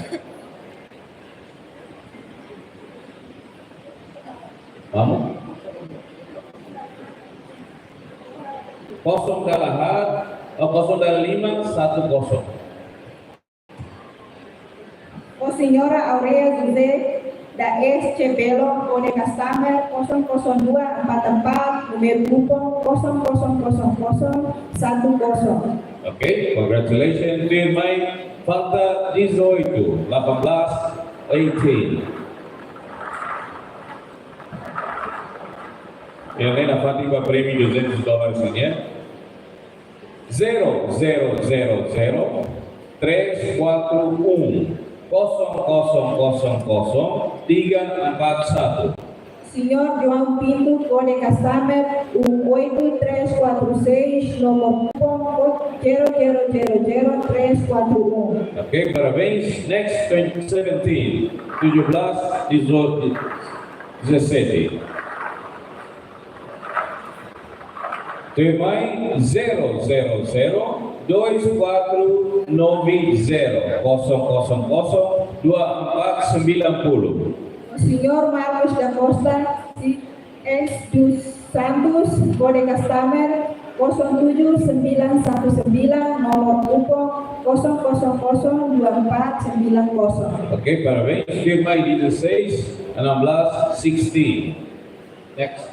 Vamos. Kosong dala haat, oh, kosong dala lima satu kosong. Señora Aurea José da S C Belo, kode customer kosong kosong dua empat empat, número kupon kosong kosong kosong kosong satu kosong. Oke, congratulations, tuirmai, falta dezoito, delapan belas, eighteen. Ida-ne'e nafatin ba prémiu duzentos dólares nian. Zero zero zero zero, três quatro um, kosong kosong kosong kosong, tiga empat satu. Señor João Pinto, kode customer um oito três quatro seis, nomor kupon zero zero zero zero três quatro um. Oke, parabéns. Next, twenty seventeen, tujuh belas, dezoito, dezasseis. Tuirmai, zero zero zero, dois quatro nove zero, kosong kosong kosong, dua empat sembilan puluh. Señor Marcos da Costa, C S dos Santos, kode customer kosong tujuh sembilan satu sembilan, nomor kupon kosong kosong kosong dua empat sembilan kosong. Oke, parabéns. Tuirmai dezasseis, enam belas, sixteen. Next.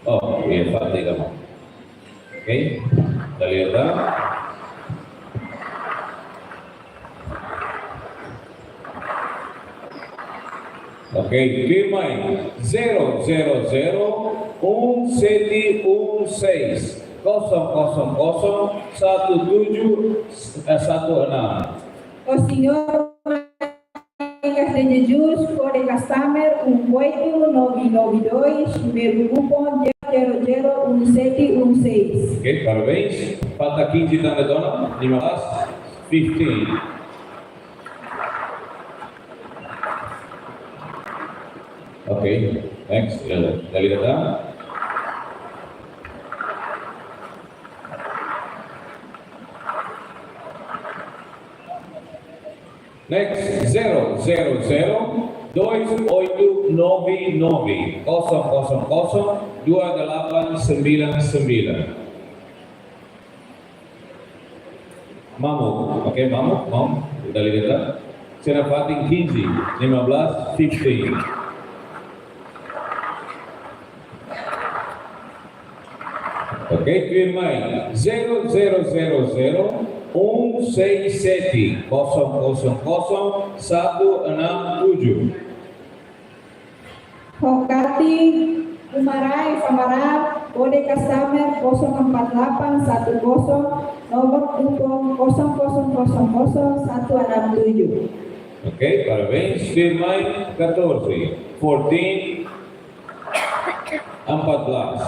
Oh, iya, Pak, tidak mau. Oke, kita lihat, ah. Oke, tuirmai, zero zero zero, um sete um seis, kosong kosong kosong, satu tujuh, eh, satu enam. Señor Marcos de Jesus, kode customer um oito nove nove dois, número kupon zero zero um sete um seis. Oke, parabéns. Falta quinze tanda dona, lima belas, fifteen. Oke, next, ya, dari data. Next, zero zero zero, dois oito nove nove, kosong kosong kosong, dua delapan sembilan sembilan. Mamuk, oke, Mamuk, Mamuk, kita lihat, ah. Sira fatin quinze, lima belas, fifteen. Oke, tuirmai, zero zero zero zero, um seis sete, kosong kosong kosong, satu enam tujuh. Hokati Umarai Samaral, kode customer kosong empat delapan satu kosong, nomor kupon kosong kosong kosong kosong satu enam tujuh. Oke, parabéns, tuirmai, catorze, fourteen, empat belas.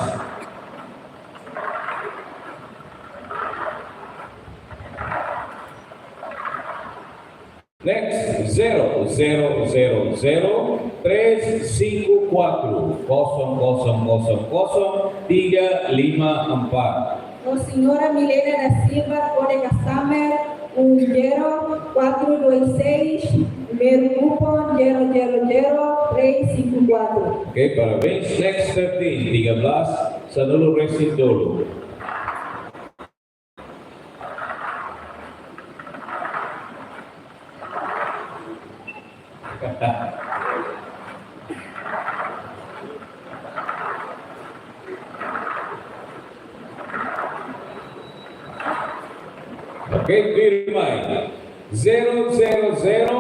Next, zero zero zero zero, três cinco quatro, kosong kosong kosong kosong, tiga lima empat. Señora Milena da Silva, kode customer um zero quatro dois seis, número kupon zero zero zero três cinco quatro. Oke, parabéns. Next, thirteen, tiga belas, sanulu-resin-tolu. Oke, tuirmai. Zero zero zero,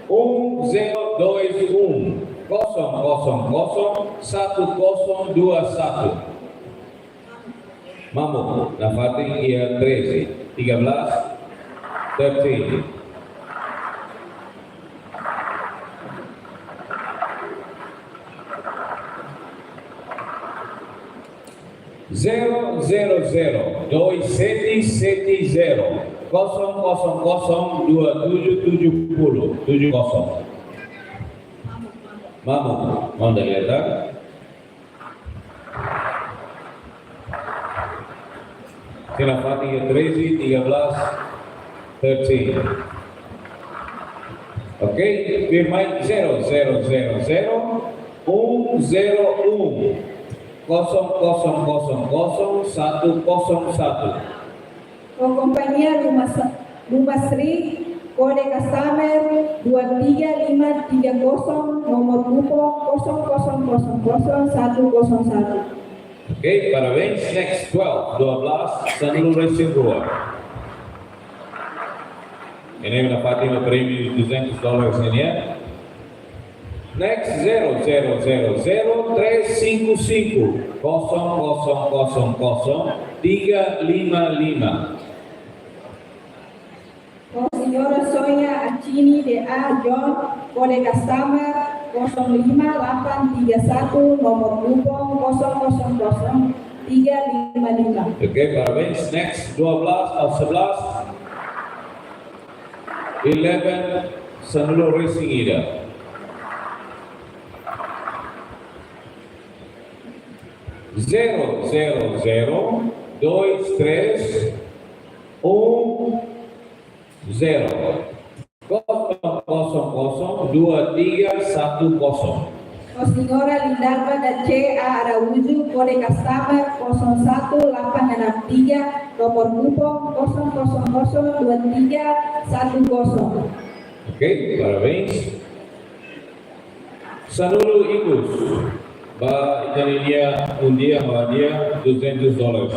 um zero dois um. kosong kosong kosong satu kosong dua satu. Mamuk, nafatin iha treze, tiga belas, thirteen. Zero zero zero dois sete sete zero kosong kosong kosong dua tujuh tujuh puluh tujuh kosong. Mamuk, mau lihat? Sira nafatin iha treze, tiga belas, thirteen. Oke, firma zero zero zero zero um zero um kosong kosong kosong kosong satu kosong satu. Ho kompañia Luma Sa-, Luma Sri, kode customer dua tiga lima tiga kosong, nomor kupon kosong kosong kosong kosong satu kosong satu. Oke, parabéns. Next, twelve, dua belas, sanulu-resin-rua. Imi nafatin prémiu duzentos dólares ne'e. Next, zero zero zero zero três cinco cinco kosong kosong kosong kosong tiga lima lima. Ho Señora Sonia Achini de A John, kode customer kosong lima delapan tiga satu, nomor kupon kosong kosong kosong tiga lima lima. Oke, parabéns. Next, dua belas atau sebelas. Eleven, sanulu-resin-ida. Zero zero zero dois três um zero kosong kosong kosong dua tiga satu kosong. Ho Señora Lindalva da C A Araújo, kode customer kosong satu delapan enam tiga, nomor kupon kosong kosong kosong dua tiga satu kosong. Oke, parabéns. Sanulu ikus ba ita-nia hadiah, duzentos dólares.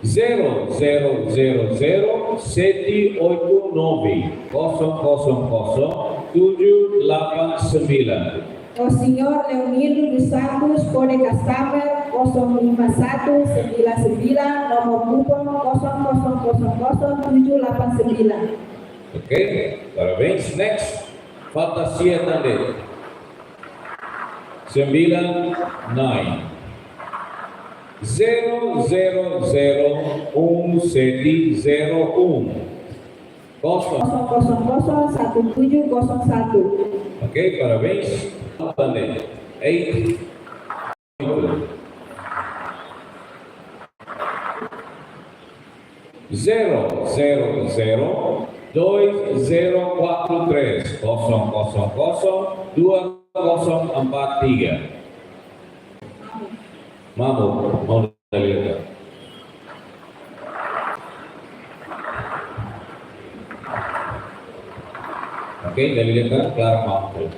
Zero zero zero zero sete oito nove kosong kosong kosong tujuh delapan sembilan. Ho Señor Leonildo dos Santos, kode customer kosong lima satu sembilan sembilan, nomor kupon kosong kosong kosong kosong tujuh delapan sembilan. Oke, parabéns. Next, falta sia tan de'it. Sembilan, nine. Zero zero zero um sete zero um. Kosong. Kosong kosong kosong satu tujuh kosong satu. Oke, parabéns. Tan de'it. Eight. Zero zero zero dois zero quatro três kosong kosong kosong dua kosong empat tiga. Mamuk, mau lihat. Oke, dari lihat, klaru, mamuk.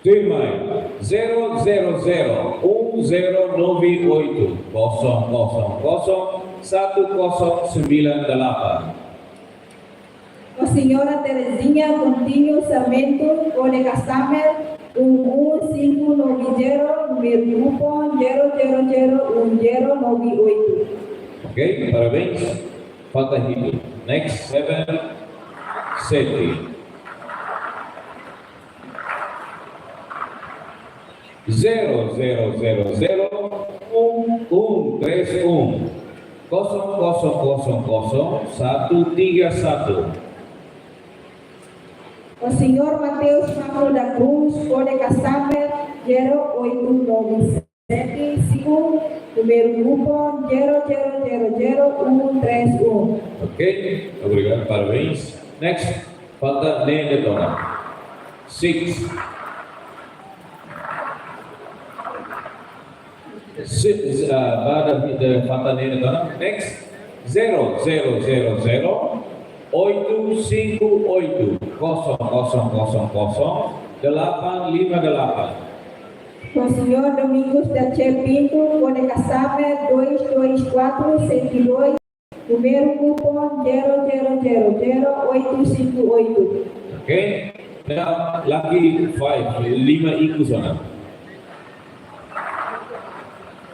Tuirmai, zero zero zero um zero nove oito kosong kosong kosong satu kosong sembilan delapan. Ho Señora Terezinha Coutinho Sarmento, kode customer um um cinco nove zero, número kupon zero zero zero um zero nove oito. Oke, parabéns. Falta hitu. Next, seven, sete. Zero zero zero zero um um três um kosong kosong kosong kosong satu tiga satu. Ho Señor Mateus Paulo da Cruz, kode customer zero oito nove sete cinco, número kupon zero zero zero zero um três um. Oke, obrigadu, parabéns. Next, falta neen de'it ona. Six. Si-, ah, ba ida, falta neen de'it ona. Next, zero zero zero zero oito cinco oito kosong kosong kosong kosong delapan lima delapan. Ho Señor Domingos da Che Pinto, kode customer dois dois quatro sete dois. Númeru kupon zero zero zero zero oito cinco oito. Ok. Now, lucky five, lima ikus ona.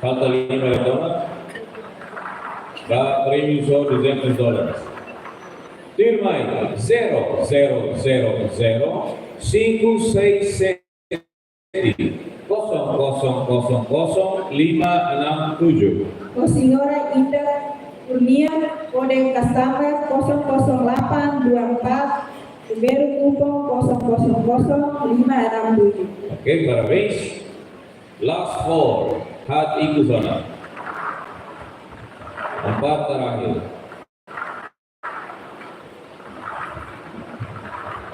Falta lima ikus ona. Ba prémiu só duzentos dólares. Tuirmai, zero zero zero zero cinco seis sete, kosong kosong kosong kosong lima enam tujuh. Ho señora Indah Kurnia, kode customer kosong kosong delapan dua empat, númeru kupon kosong kosong kosong lima enam tujuh. Ok, parabéns. Last four, haat ikus ona. Empat terakhir.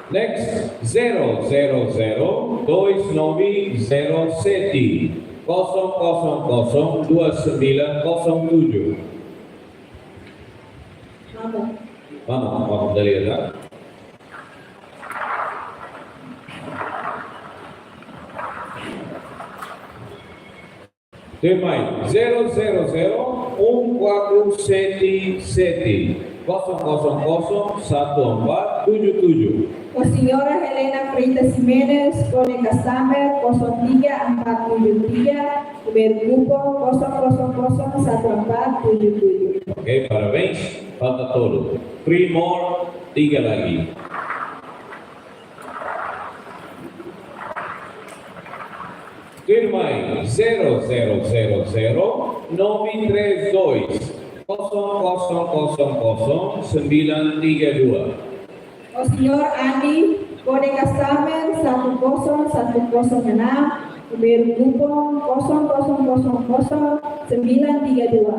Next, zero zero zero dois nove zero sete, kosong kosong kosong dua sembilan kosong tujuh. Vamos. Vamos, vamos, dale, ¿verdad? Tuirmai, zero zero zero um quatro sete sete, kosong kosong kosong satu empat tujuh tujuh. Ho señora Helena Freitas Ximenes, kode customer kosong tiga empat tujuh tiga, númeru kupon kosong kosong kosong satu empat tujuh tujuh. Ok, parabéns. Falta tolu. Three more, tiga lagi. Tuirmai, zero zero zero zero nove três dois, kosong kosong kosong kosong sembilan tiga dua. Ho señor Andi, kode customer satu kosong satu kosong enam, númeru kupon kosong kosong kosong kosong sembilan tiga dua.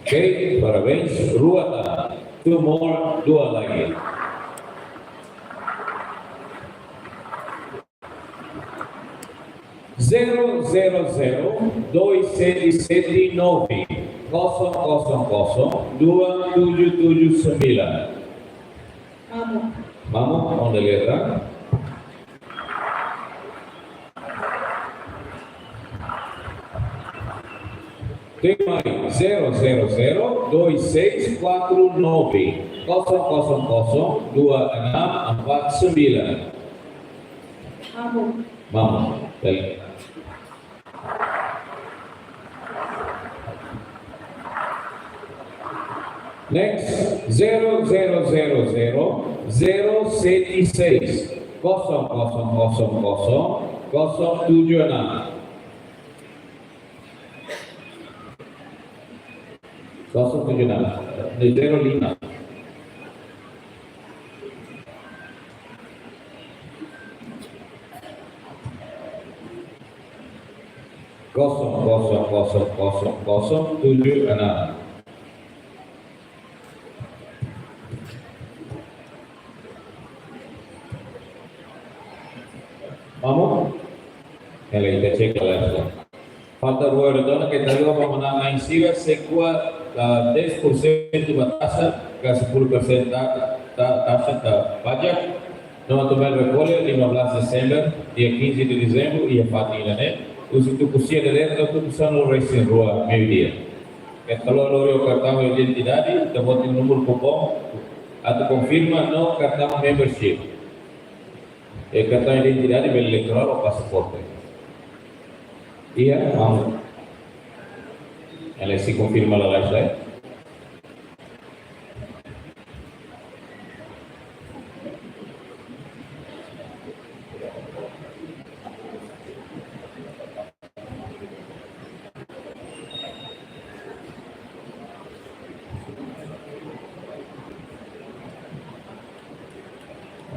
Ok, parabéns, rua ta. Two more, dua lagi. Zero zero zero dois sete sete nove, kosong kosong kosong dua tujuh tujuh sembilan. Vamos. Vamos, vamos a leer. Tuirmai, zero zero zero dois seis quatro nove, kosong kosong kosong dua enam empat sembilan. Vamos. Vamos, dale. Next, zero zero zero zero zero sete seis, kosong kosong kosong kosong kosong tujuh enam. Kosong tujuh enam. Zero lima. Kosong kosong kosong kosong kosong tujuh enam. Vamos? Ela ita cek la. Falta rua, entaun, ke tadi apa mana main sira, se kuat, ah, dez por cento ba taxa, ka sepuluh persen ta-, ta-, taxa, ta pajak. No atu bá rekolla lima belas Desember, dia quinze de Dezembro, iha fatin ida-ne'e. Husi tuku sia dadeer to'o tuku sanulu-resin-rua, meiudia. Ke kalau lori ho kartaun identidade, ita-boot iha númeru kupon, atu konfirma no kartaun membership. E kartaun identidade bele elektorál ou pasaporte. Iha, vamos. Ela sei konfirma lalais lai.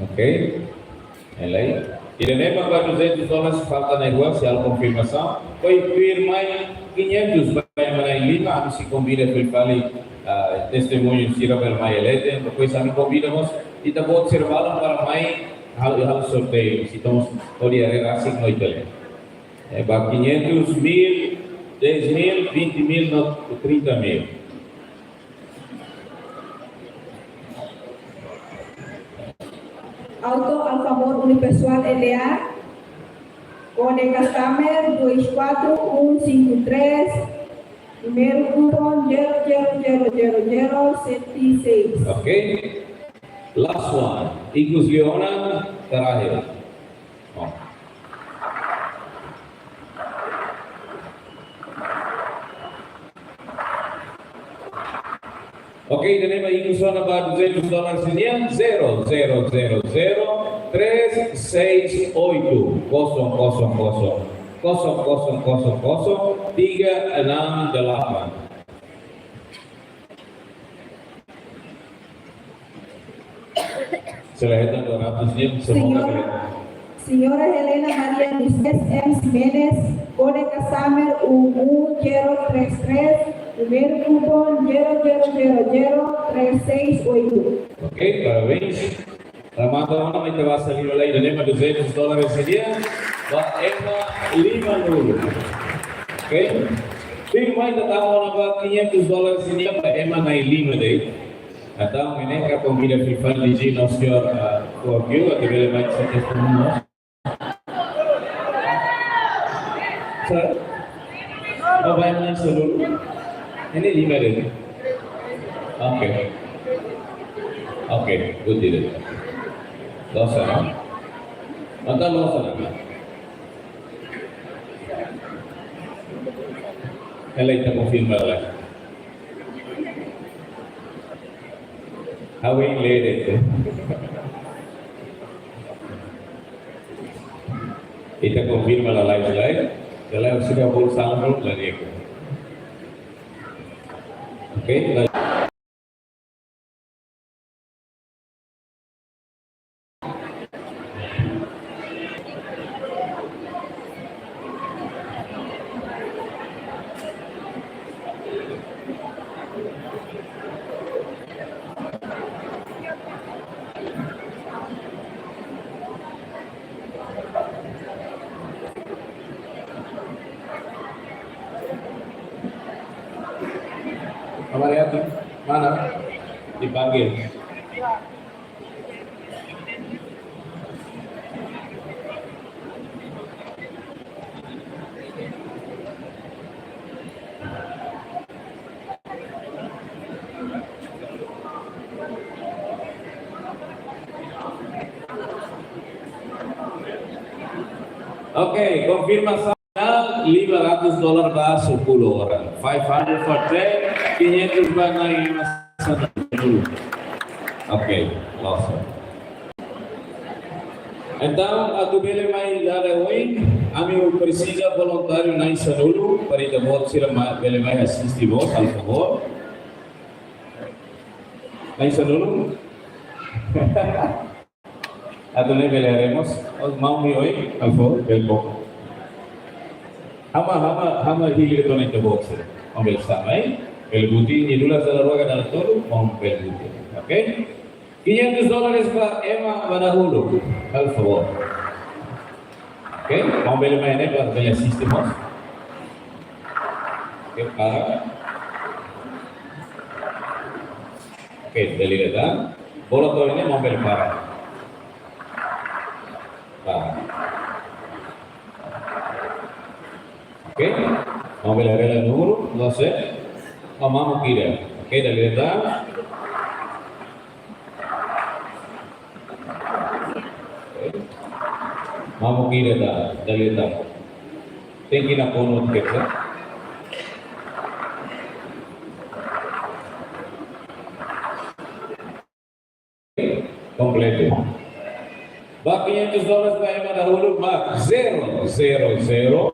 Ok. Ela aí. Ida-ne'e ba duzentos dólares falta na'in-rua, sei halo konfirmasaun. Depois tuirmai quinhentos ba ema na'in-lima, ami sei konvida fali, ah, testemuñu sira bele mai leten. Depois ami konvida mós ita-boot sira balun para mai halo, halo sorteiu. Sei to'o mós hodi haree rasik no ita-nia. Eh, ba quinhentos mil, dez mil, vinte mil no trinta mil. Auto Alfamor Unipessoal L A, kode customer dois quatro um cinco três, Númeru kupon zero zero zero zero zero sete seis. Ok. Last one. Ikus Leona, terakhir. Oh. Ok, ida-ne'e mak ikus ona ba duzentos dólares nian, zero zero zero zero três seis oito, kosong kosong kosong, kosong kosong kosong kosong, tiga enam delapan. Selain dua ratus nian, semoga Señora, Señora Helena Maria Moisés M Ximenes, kode customer um um zero três três, númeru kupon zero zero zero zero três seis oito. Ok, parabéns. Remata ona, mai ita basa liu lai, ida-ne'e mak duzentos dólares nian ba ema lima-nulu. Ok? Tuirmai ita tama ona ba quinhentos dólares nian ba ema na'in-lima de'it. Entaun, ne'e ka konvida fila fali di G no senhor, ah, Fabio, atu bele mai sete puluh. Sa? Oh, ba ema na'in-sanulu. Ne'e lima de'it. Ok. Ok, good deal. Loos ona. Mantap, loos ona. Ela ita konfirma lai. Ha'u hein lee de'it. Ita konfirma la live lai. Lalais, sira bolu salam dulu dari aku. Ok, la- Kabar ya, mana? Dipanggil. Ok, konfirmasaun lima ratus dolar ba sepuluh orang. Five hundred for ten, quinhentos ba na'in-sanulu. Ok, loos. Entaun, atu bele mai dada oin, ami presiza voluntáriu na'in-sanulu, para ita-boot sira ma-, bele mai asiste mós, por favor. Na'in-sanulu. Atu ne'e bele haree mós, o maun mai oin, por favor, bele bok. Ha'u mak, ha'u mak, ha'u mak hili to'o ita-boot sira. Maun bele sa'e mai, bele buti, nia dala rua ka dala tolu, maun bele buti. Ok? Quinhentos dólares ba ema ba dahuluk, por favor. Ok, maun bele mai ne'e para bele asiste mós. Ok, para. Ok, bele lihat. Bola to'o ne'e maun bele para. Para. Ok, maun bele haree númeru, no sé. Maun mós kira. Ok, bele lihat. Maun mós kira, bele lihat. Tenke na kono tiket, ya. Kompletu. Ba quinhentos dólares ba ema dahuluk mak zero zero zero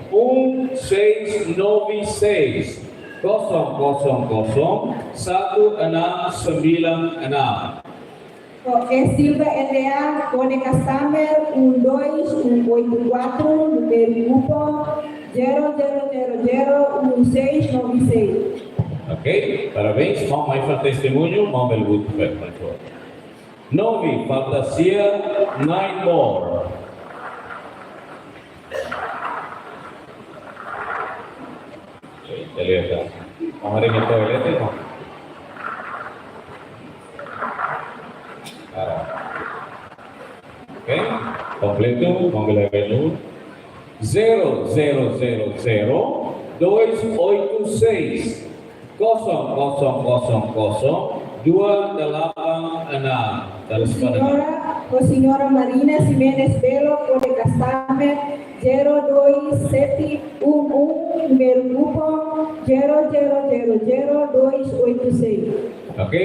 um seis nove seis, kosong kosong kosong satu enam sembilan enam. Oke, Silva L D A, kode customer um dois um oito quatro, númeru kupon zero zero zero zero um seis nove seis. Ok, parabéns. Maun mai fali testemuñu, maun bele buka, por favor. Nove, falta sia, nine more. Ok, bele lihat. Maun haree iha toilet, ya, maun. Ah. Ok, kompletu, maun bele haree duni. Zero zero zero zero dois oito seis, kosong kosong kosong kosong dua delapan enam. Terus pada. Senhora, o senhora Marina Ximenes Belo, kode customer zero dois sete um um, número cupom zero zero zero zero dois oito seis. Oke,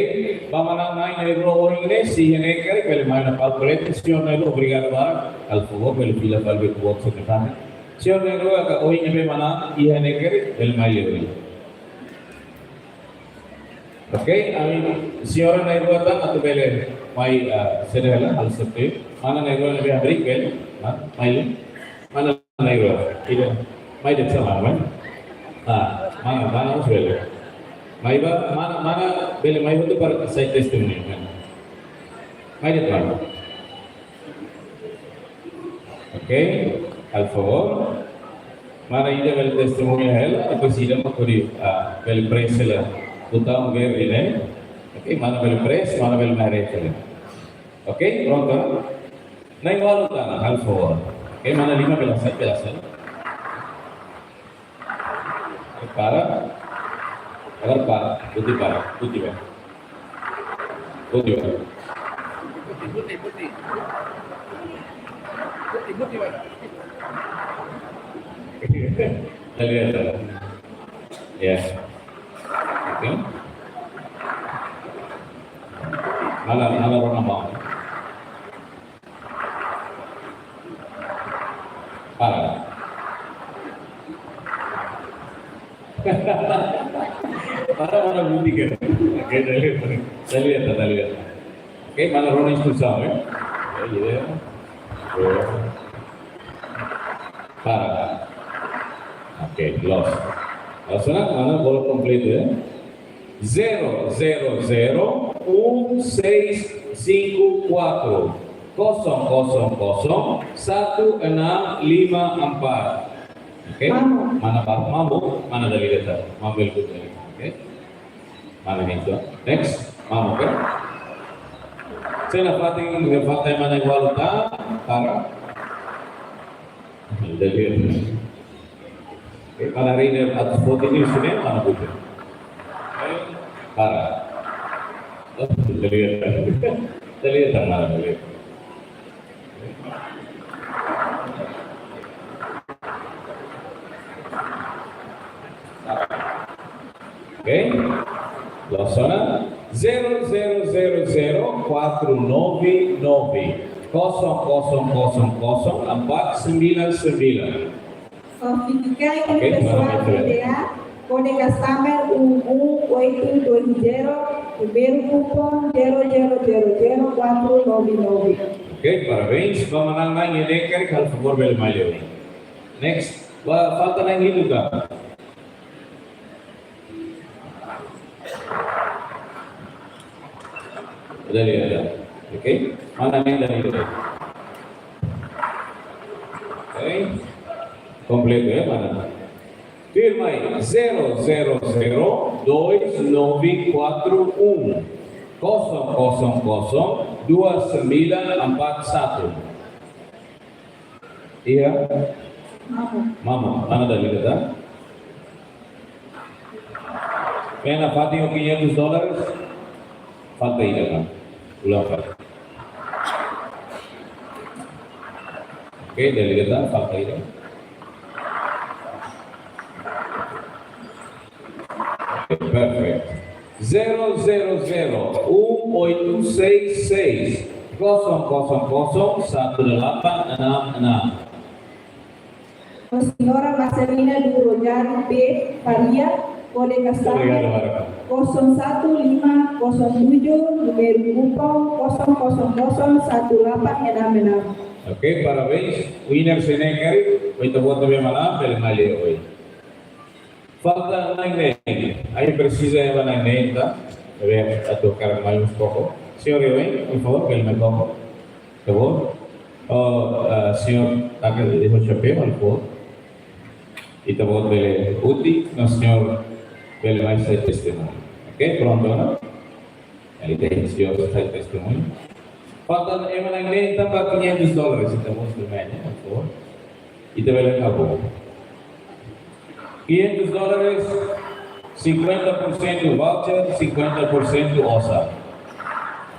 ba manán na'in-na'in-rua ohin ne'e, se iha ne'e karik bele mai ona palku leten. Señór na'in-rua, obrigadu barak. Halo favór, bele fila fali ba box sete tadi. Señór na'in-rua, ka ohin ne'ebé manán iha ne'e karik bele mai liu. Oke, ami, señora na'in-rua tan atu bele mai, ah, sede hela, halo sorteiu. Mana na'in-rua ne'ebé abri bele, ah, mai liu. Mana na'in-rua? Ida. Mai de'it sama, mai. Ah, mana, mana mós bele. Mai ba, mana, mana bele mai hotu para sai testemuña, kan? Mai de'it, mana. Oke, halo favór. Mana ida bele testemuña hela, depois ida mak hodi, ah, bele press hela butaun verde ne'e. Oke, mana bele press, mana bele mai haree hela. Oke, prontu. Na'in-ualu tan, halo favór. Oke, mana lima bele hasai, bele hasai. Para. Agora para. Buti para. Buti para. Buti para. Buti, buti, buti. Buti, buti para. Dari atas. Ya. Oke. Mana, mana rona mau? Para. Para, mana buti kan? Oke, dari, dari, dari. Oke, mana rona instrusaun, ya? Ya, ya. Para. Oke, loos. Loos ona, mana bola kompletu, ya? Zero zero zero um seis cinco quatro, kosong kosong kosong satu enam lima empat. Oke? Mamo. Mana ba-, Mamo, mana dari data? Mamo bele buka. Oke? Mana itu? Next, Mamo, oke? Sena fatin, fatin mana yang walu ta, para. Dari data. Oke, mana hari ini atas voting ini sudah mana buka? Para. Oh, dari data. Dari data mana dari? Oke. Loos ona. Zero zero zero zero quatro nove nove, kosong kosong kosong kosong empat sembilan sembilan. Oke, pessoal, para, para. Kode customer um um oito dois zero, número cupom zero zero zero zero quatro nove nove. Oke, parabéns. Ba manán na'in-na'in ne'e karik, halo favór bele mai liu. Next, ba falta na'in-hitu ka? Dari data. Oke, mana yang dari data? Oke, kompletu ya, mana? Tuirmai, zero zero zero dois nove quatro um, kosong kosong kosong dua sembilan empat satu. Iya. Mamo. Mamo, mana dari data? Mana fatin ho quinhentos dólares? Falta ida, kan? Ulang fali. Oke, dari data, falta ida. Perfect. Zero zero zero um oito seis seis, kosong kosong kosong satu delapan enam enam. Senhora Marcelina do Rosário P Faria, kode customer kosong satu lima kosong tujuh, número cupom kosong kosong kosong satu delapan enam enam. Oke, parabéns. Winner sira ne'e karik, ita-boot ne'ebé manán, bele mai liu ohin. Falta na'in-neen. Ami presiza ema na'in-neen, tá? Bele atu hakarak mai mós koko. Señór Iwen, por favór, bele mai koko. Tá bom? Oh, ah, señór, takas de chapéu, por favór. Ita-boot bele uti, no señór bele mai sai testemuña. Oke, prontu, não? Aí tem, señór sai testemuña. Falta ema na'in-neen, tá, ba quinhentos dólares, ita-boot bele mai, né, por favór. Ita bele akaba. Quinhentos dólares, cinquenta por cento voucher, cinquenta por cento osan.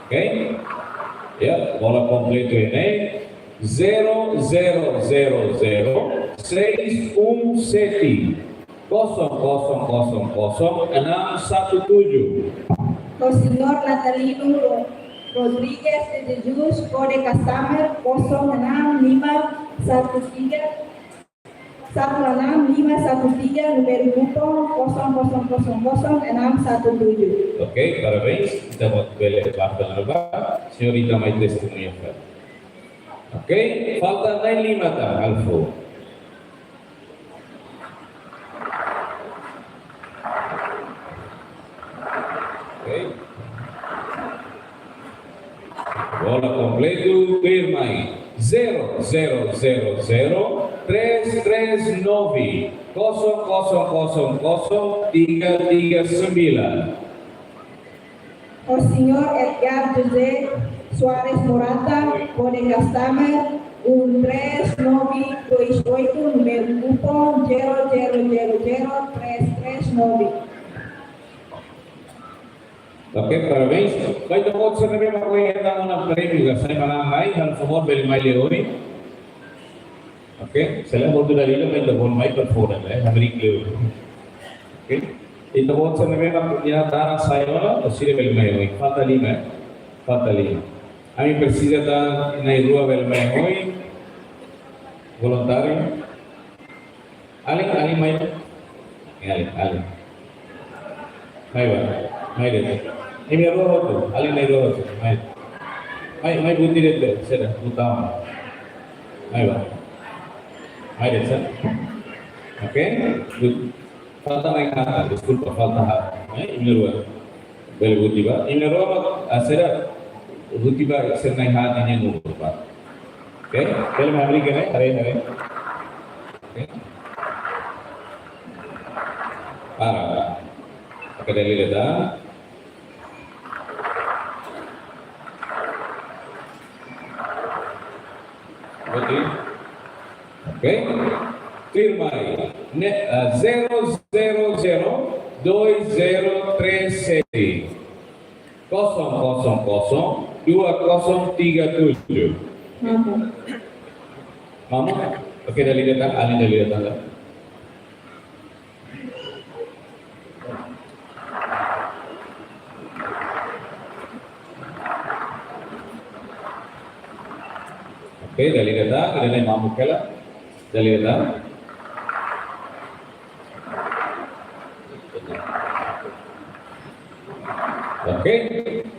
Ok? Ya, bola kompletu ne'e, zero zero zero zero seis um sete, kosong kosong kosong kosong enam satu tujuh. Ho Señór Natalino Ro-, Rodrigues de Jesus, kode customer kosong enam lima satu tiga, satu enam lima satu tiga, númeru kupon kosong kosong kosong kosong enam satu tujuh. Ok, parabéns. Ita-boot bele bá fali ba, señorita mai testemuña fali. Ok, falta na'in-lima tan, Alfo. Ok. Bola kompletu, tuirmai. Zero zero zero zero três três nove, kosong kosong kosong kosong tiga tiga sembilan. Ho Señór Edgar José Soares Morata, kode customer um três nove dois oito, númeru kupon zero zero zero zero três três nove. Ok, parabéns. Ba ita-boot sira ne'ebé mak ohin hetan ona prémiu ka sai manán mai, halo favór bele mai lia ohin. Ok, se la ita-boot dala ida, ba ita-boot mai para fora, eh, abri kleur. Ok, ita-boot sira ne'ebé mak iha dalan sai ona, o sira bele mai ohin. Falta lima, eh? Falta lima. Ami presiza tan na'in-rua bele mai ohin. Voluntáriu. Alin, alin mai. Ya, alin, alin. Mai bá. Mai de'it. Imi na'in-rua hotu. Alin na'in-rua hotu. Mai. Mai, mai buti de'it, saida, butaun. Mai bá. Mai de'it, saida. Ok. Good. Falta na'in-haat, deskulpa, falta haat. Eh, imi na'in-rua. Bele buti bá. Imi na'in-rua mak, ah, saida, buti bá, sira na'in-haat nian númeru bá. Ok? Bele mai abri ka lae, haree, haree. Ok? Para. Oke, dala ida tan. Oke. Oke. Tuirmai. Ne'e, ah, zero zero zero dois zero três sete. Kosong kosong kosong dua kosong tiga tujuh. Mamuk. Mamuk? Oke, dala ida tan, alin dala ida tan. Oke, dala ida tan, ida-ne'e mamuk hela. Dala ida tan. Ok,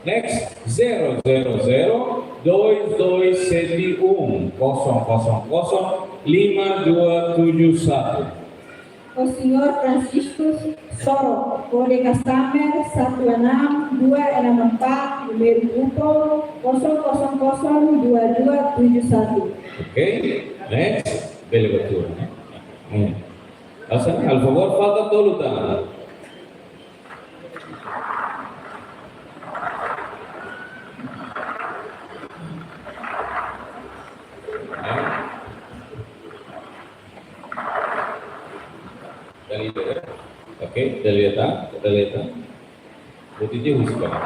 next, zero zero zero dois dois sete um, kosong kosong kosong lima dua tujuh satu. Ho Señór Francisco Soro, kode customer satu enam dua enam empat, númeru kupon kosong kosong kosong dua dua tujuh satu. Ok, next, bele bá tuur, eh? Hmm. Hasan, halo favór, falta tolu tan. Dala ida, eh? Oke, dala ida tan, dala ida tan. Buti dia husik kan?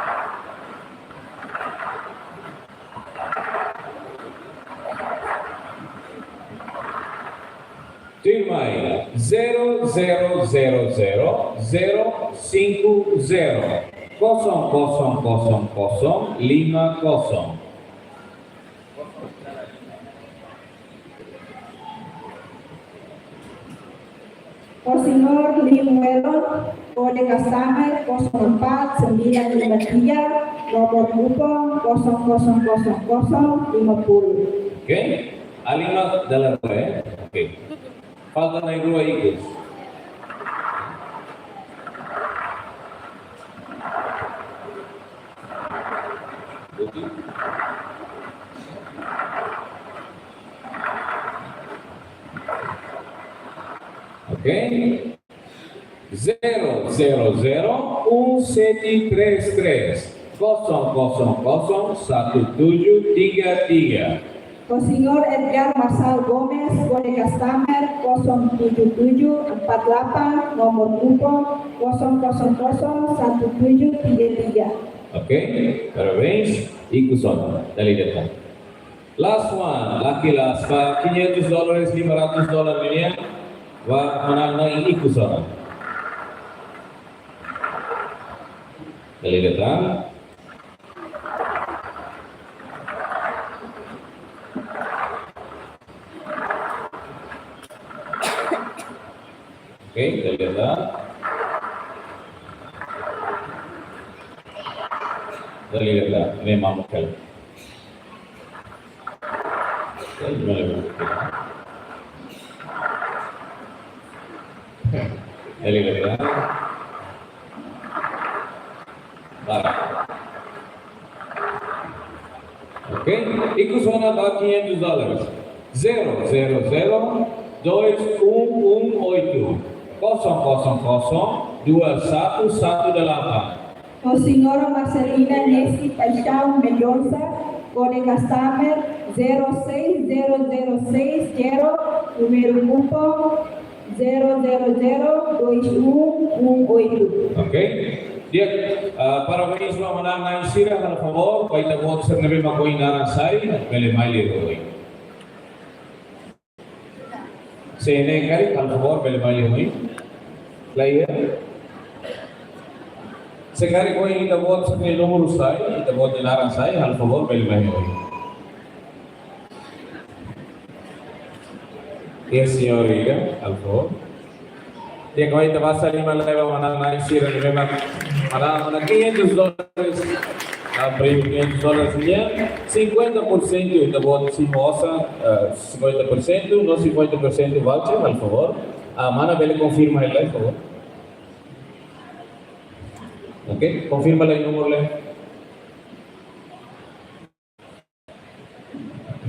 Tuirmai, zero zero zero zero zero cinco zero, kosong kosong kosong kosong lima kosong. Ho Señór Limuelo, kode customer kosong empat sembilan lima tiga, nomor kupon kosong kosong kosong kosong lima puluh. Oke, alin mak dala rua, ya? Oke. Falta na'in-rua ikus. Oke. Zero zero zero um sete três três, kosong kosong kosong satu tujuh tiga tiga. Ho Señór Edgar Marçal Gomes, kódigu customer kosong tujuh tujuh empat delapan, nomor kupon kosong kosong kosong satu tujuh tiga tiga. Oke, parabéns. Ikus ona, dala ida tan. Last one, lucky last, ba quinhentos dólares, lima ratus dolar nian, ba manán na'in ikus ona. Dala ida tan. Oke, dala ida tan. Dala ida tan. Ne'e mamuk hela. Oke, dala ida tan. Dala ida tan. Barak. Oke, ikus ona ba quinhentos dólares. Zero zero zero dois um um oito, kosong kosong kosong dua satu satu delapan. Ho Señora Marcelina Nesi Paixão Mendonça, kódigu customer zero seis zero zero seis zero, número kupon zero zero zero dois um um oito. Oke. Di'ak, ah, parabéns ba manán na'in sira, halo favór, ba ita-boot sira ne'ebé mak ohin naran sai, bele mai liu ohin. Se ne'e karik, halo favór, bele mai liu ohin. Lae. Se karik ohin ita-boot sira-nia númeru sai, ita-boot nia naran sai, halo favór, bele mai liu ohin. Di'ak, señór Ida, halo favór. Di'ak, agora ita basa liman lai ba manán na'in sira ne'ebé mak manán, manán quinhentos dólares, ah, prémiu quinhentos dólares nian, cinquenta por cento ita-boot sei mosa, ah, cinquenta por cento, no cinquenta por cento voucher, halo favór. Ah, mana bele konfirma lai, favór. Oke, konfirma lai númeru lai.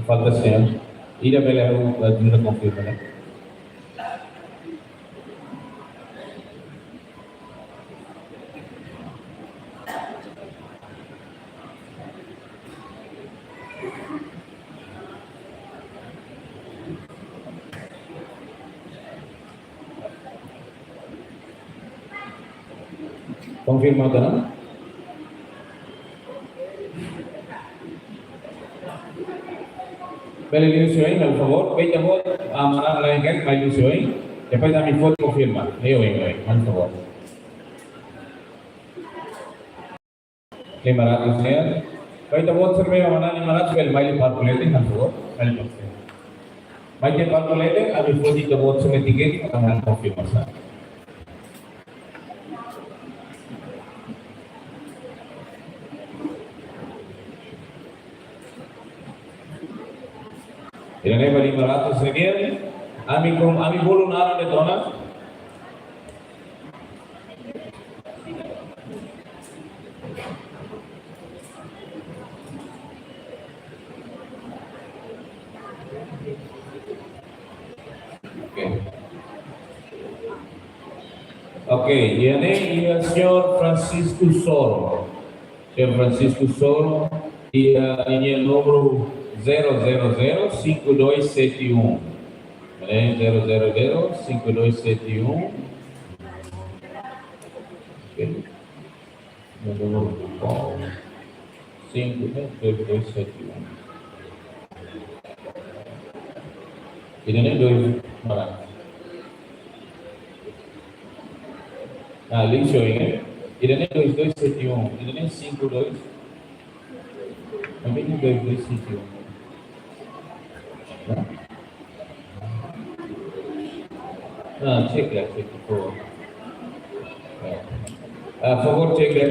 Falta señór. Ida bele, eh, ajuda konfirma, ne'e? Konfirma tiha ona. Bele liu oin, por favór. Bele, por favór. Ah, manán lain karik, bele liu oin. Depois ami foti konfirma. Liu oin, por favór. Lima ratus real. Ba ita-boot sira ne'ebé manán lima ratus, bele mai liu palku leten, por favór. Mai liu palku leten. Mai liu palku leten, ami foti ita-boot sira-nia tikete, ami halo konfirmasaun. Ida-ne'e ba lima ratus real. Ami kom, ami bolu naran de'it ona. Oke. Oke, ida-ne'e iha señór Francisco Soro. Señór Francisco Soro, iha, iha númeru zero zero zero cinco dois sete um. Ne'e, zero zero zero cinco dois sete um. Oke. Númeru cinco, ne'e, dois dois sete um. Ida-ne'e dois, mana? Ah, liu oin, ne'e? Ida-ne'e dois dois sete um, ida-ne'e cinco dois. Também tem dois dois sete um. Hã? Ah, cek ya, cek, por favór. Ah, por favór, cek ya.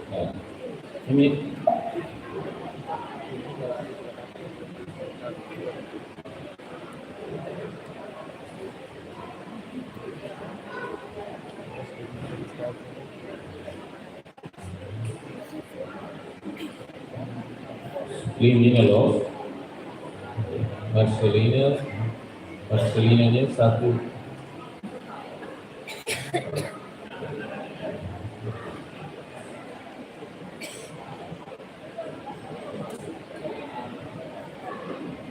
Ah, ini. Lin Mina lo. Marcelina. Marcelina nian satu.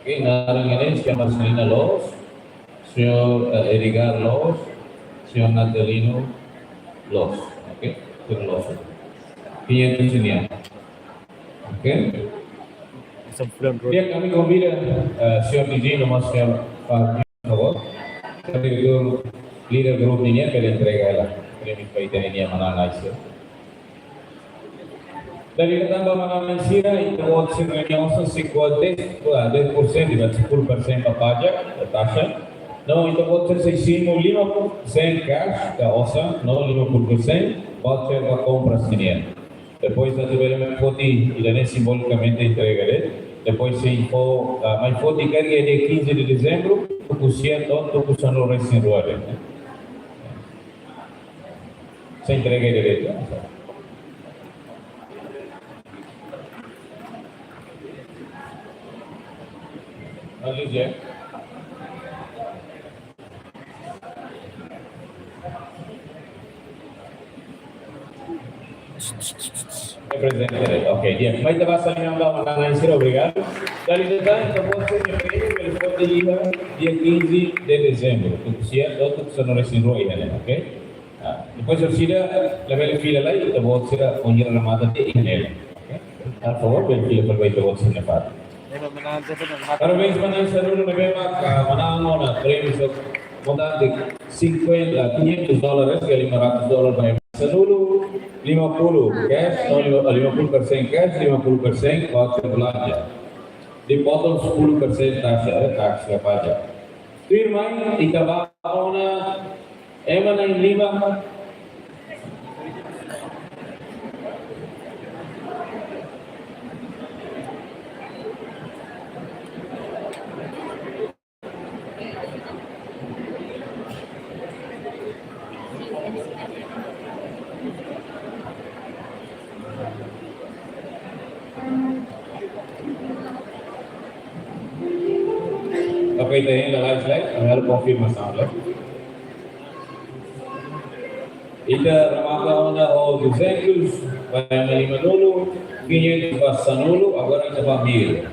Oke, naran ne'e señór Marcelina Loos, señór, eh, Edgar Loos, señór Natalino Loos. Oke, señór Loos. Quinhentos nian. Oke. Di'ak, ami konvida, eh, señór Dizino, mas señór Fabio, por favór. Diretór líder grupu nian, para entrega hela prémiu ba ita-nia manán-na'in sira. Dala ida tan ba manán-na'in sira, ita-boot sira-nia osan sei ko'a dez, ko'a dez por cento, ba sepuluh persen ba pajak, ba taxa. No ita-boot sira sei simu lima por cento cash, ka osan, no lima puluh persen voucher ba kompras nian. Depois atu bele mai foti, ida-ne'e simbolikamente entrega de'it. Depois sei fó, ah, mai foti karik iha dia quinze de dezembro, tuku sia to'o tuku sanulu-resin-rua de'it. Sei entrega diretu. Analiza. Reprezenta. Oke, di'ak. Mai ita basa liman ba manán-na'in sira, obrigadu. Dala ida tan, ita-boot sira-nia prémiu bele foti iha dia quinze de dezembro, tuku sia to'o tuku sanulu-resin-rua iha ne'e, oke? Ah, depois orsida labele fila lai, ita-boot sira ohin remata tiha iha ne'e. Oke? Por favór, bele fila para ita-boot sira-nia fatin. Parabéns manán sanulu ne'ebé mak, ah, manán ona prémiu montante cinquenta, quinhentos dólares, ka lima ratus dolar ba ema sanulu, lima puluh cash, no, lima, lima puluh persen cash, lima puluh persen voucher belanja. Dipotong sepuluh persen taxa, eh, taxa pajak. Tuirmai, ita ba ona ema na'in-lima. Oke, ita hela lai slide, ami halo konfirmasaun lai. Ita remata ona ho duzentos ba ema lima-nulu, quinhentos ba sanulu, agora ita ba mil.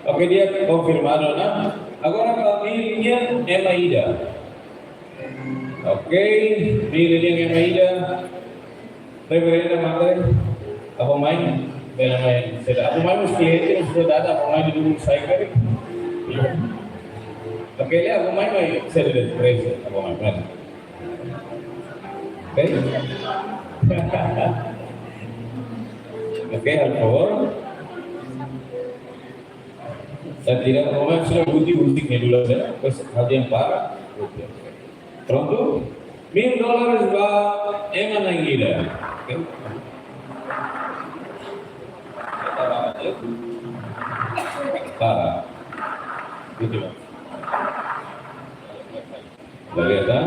Oke, di'ak, konfirmadu ona. Agora ba mil nian ema ida. Oke, mil nian ema ida. Reverenda Madre, Avó Mai, bele mai, sede, Avó Mai mós kliente, mós sudah ada, Avó Mai di dulu saya kali. Oke, ya, Avó Mai, mai, sede, presa, Avó Mai, mai. Oke? Oke, por favór. Saya tidak mau, sudah budi, budi, ini dulu saja. Terus, hal yang parah. Prontu? Mil dólares ba ema na'in-ida. Oke? Para. Última. Lagi ada?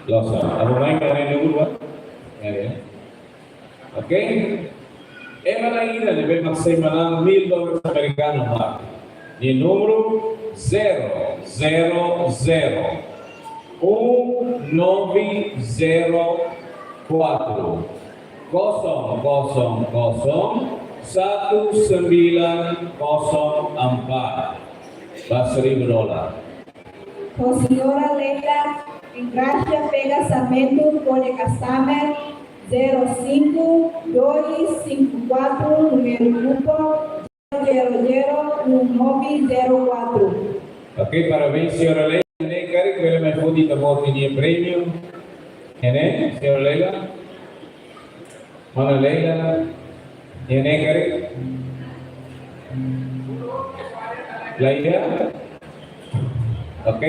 Losa. Apa main kalian dulu, Pak? Ya, ya. Oke. Ema na'in-ida ne'ebé mak sei manán mil dólares amerikanu mak, nia númeru zero zero zero, um nove zero quatro, kosong kosong kosong satu sembilan kosong empat. Ba seribu dolar. Ho señora Leila Engracia Vega Sarmento, kode customer zero cinco dois cinco quatro, número cupom zero zero um nove zero quatro. Ok, parabéns, señora Leila. Ne'e karik bele mai foti ita-boot nia prémiu. Ne'e, señora Leila. Mana Leila? Ne'e karik? La iha? Ok.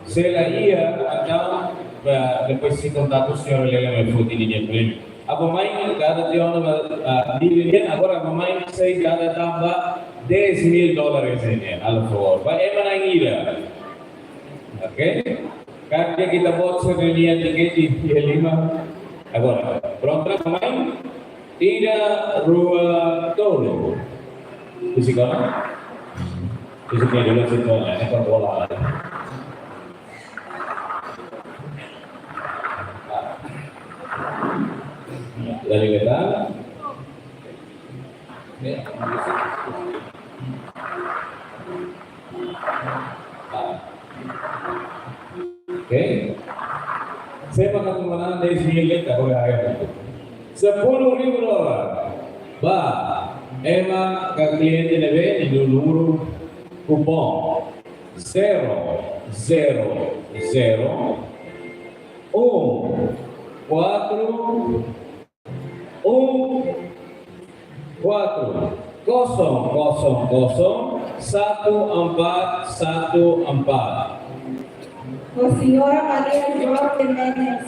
Se la iha, entaun, ba, depois sei kontatu señora Leila mai foti ninia prémiu. Aba mai, kada tiha ona ba, ah, Dili nian, agora aba mai sei kada tan ba dez mil dólares nian, halo favór. Ba ema na'in ida. Ok? Karik ita-boot sira-nia tikete iha liman. Agora, prontu, aba mai. Ida, rua, tolu. Fisik ona? Fisik ona dulu situ, ya, ini kan bola. Dari kita. Ya. Ok. Sé mak atu manán dez mil, ita bele haree. Sepuluh ribu dolar. Ba ema ka kliente ne'ebé nia númeru kupon zero zero zero um quatro um quatro, kosong kosong kosong, satu empat satu empat. Ho Señora Maria Jorge Menezes.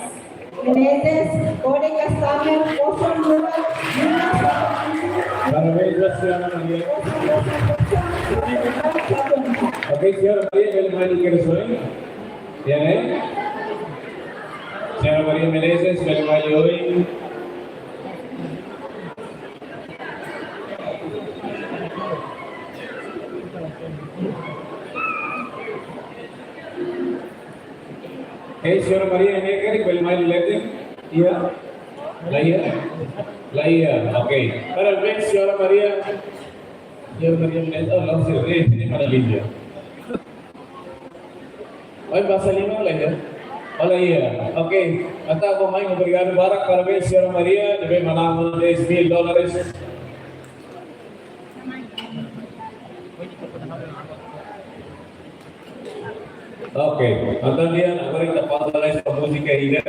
Menezes, kódigu customer kosong dua lima satu. Parabéns ba señora Maria. Kosong dua satu empat satu empat. Ok, señora Maria, bele mai iha kedas oin. Ya, eh? Señora Maria Menezes, bele mai oin. Eh, señora Maria, ne'e karik bele mai leten? Iha? La iha? La iha, ok. Parabéns, señora Maria. Señora Maria Menezes, oh, la, sí, eh, ini mana Linda? Oi, basa liman, la iha? Oh, la iha. Ok. Entaun, aba mai, obrigadu barak, parabéns, señora Maria, ne'ebé manán dez mil dólares. Ok, entaun, di'ak, agora ita pauza lai ba múzika ida,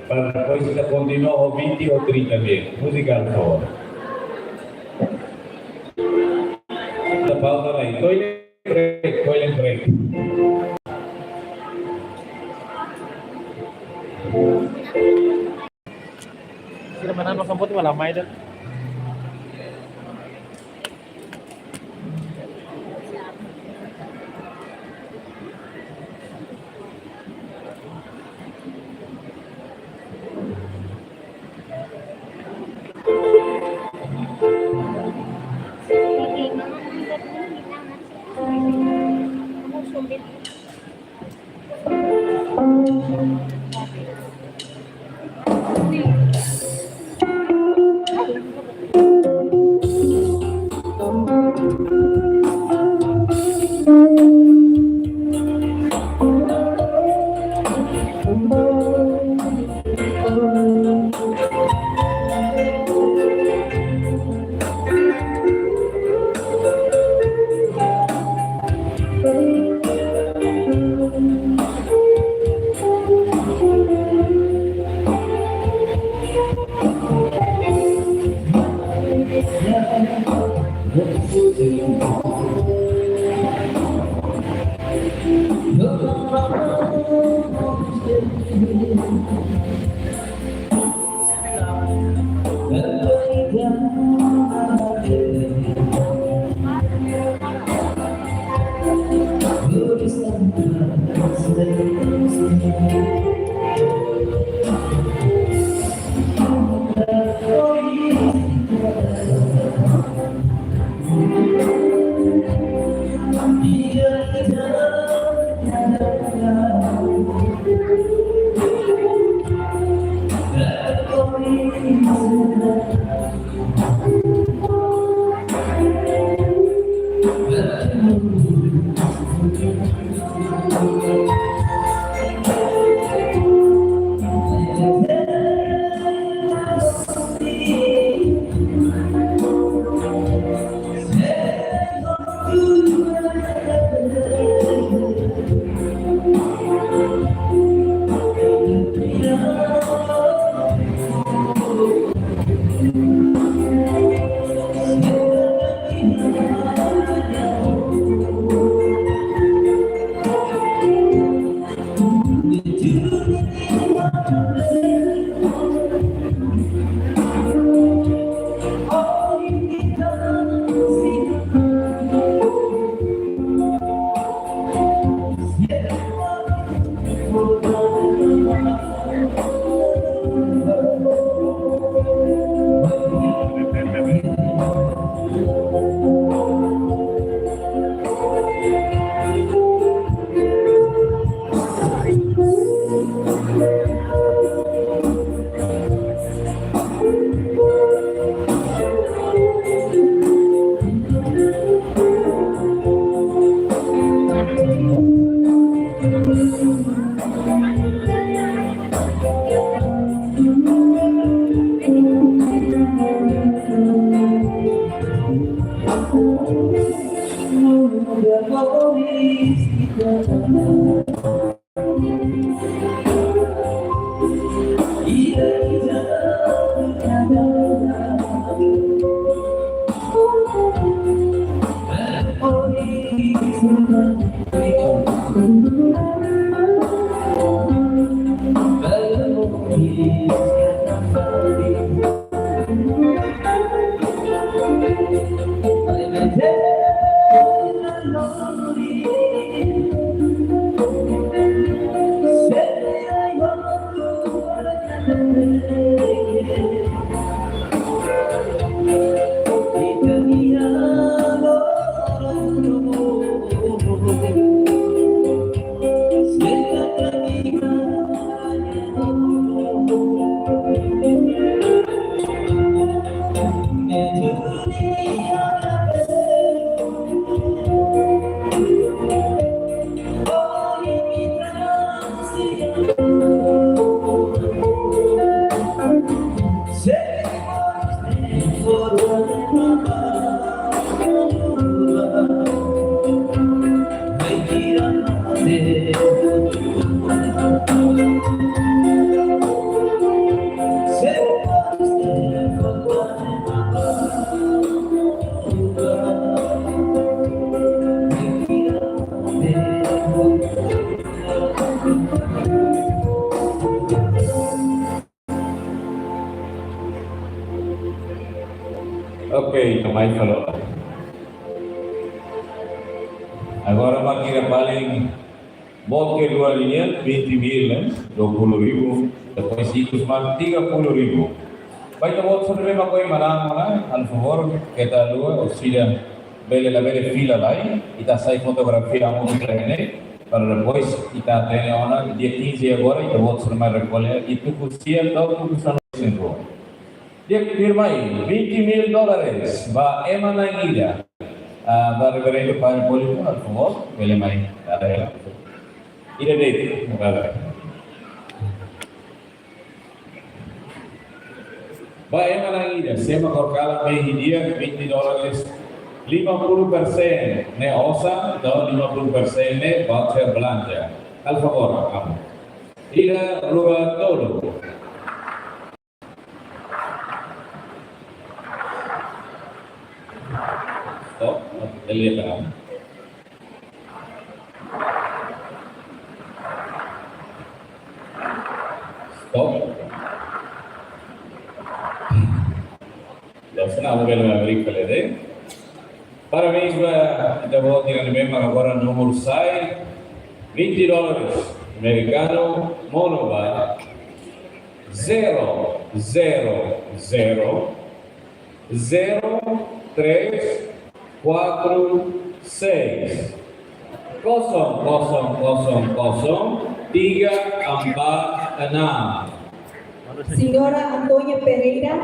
para depois ita kontinua ho vinte ou trinta mil. Múzika, por favór. Ita pauza lai. Toilet break, toilet break. Sira manán no sampai tu malam mai dah. Ok, ita mai fali. Agora mak ida paling boot ke dua liña, vinte mil, eh, dua puluh ribu. Depois ikus mak tiga puluh ribu. Ba ita-boot sira ne'ebé mak ohin manán, manán, halo favór, keta haluha, orsida bele, labele fila lai, ita hasai fotografia amu ita ne'e, para depois ita hatene ona, dia quinze agora, ita-boot sira mai rekolla, iha tuku sia to'o tuku sanulu-resin-rua. Di'ak, tuirmai, vinte mil dólares, ba ema na'in ida. Ah, ba reverendo padre Polito, halo favór, bele mai, ada ya. Ida de'it, brother. Ba ema na'in ida, sé mak horikalan mehi di'ak, vinte dólares, lima puluh persen ne'e osan, entaun lima puluh persen ne'e voucher belanja. Halo favór, amu. Ida, rua, tolu. Stop, oke, ita lihat, amu. Stop. Loos ona, amu bele abri kale de. Parabéns ba ita-boot sira ne'ebé mak agora númeru sai, vinte dólares amerikanu, monu ba zero, zero, zero, zero, três, quatro, seis. Kosong, kosong, kosong, kosong, tiga, empat, enam. Señora Antonia Pereira,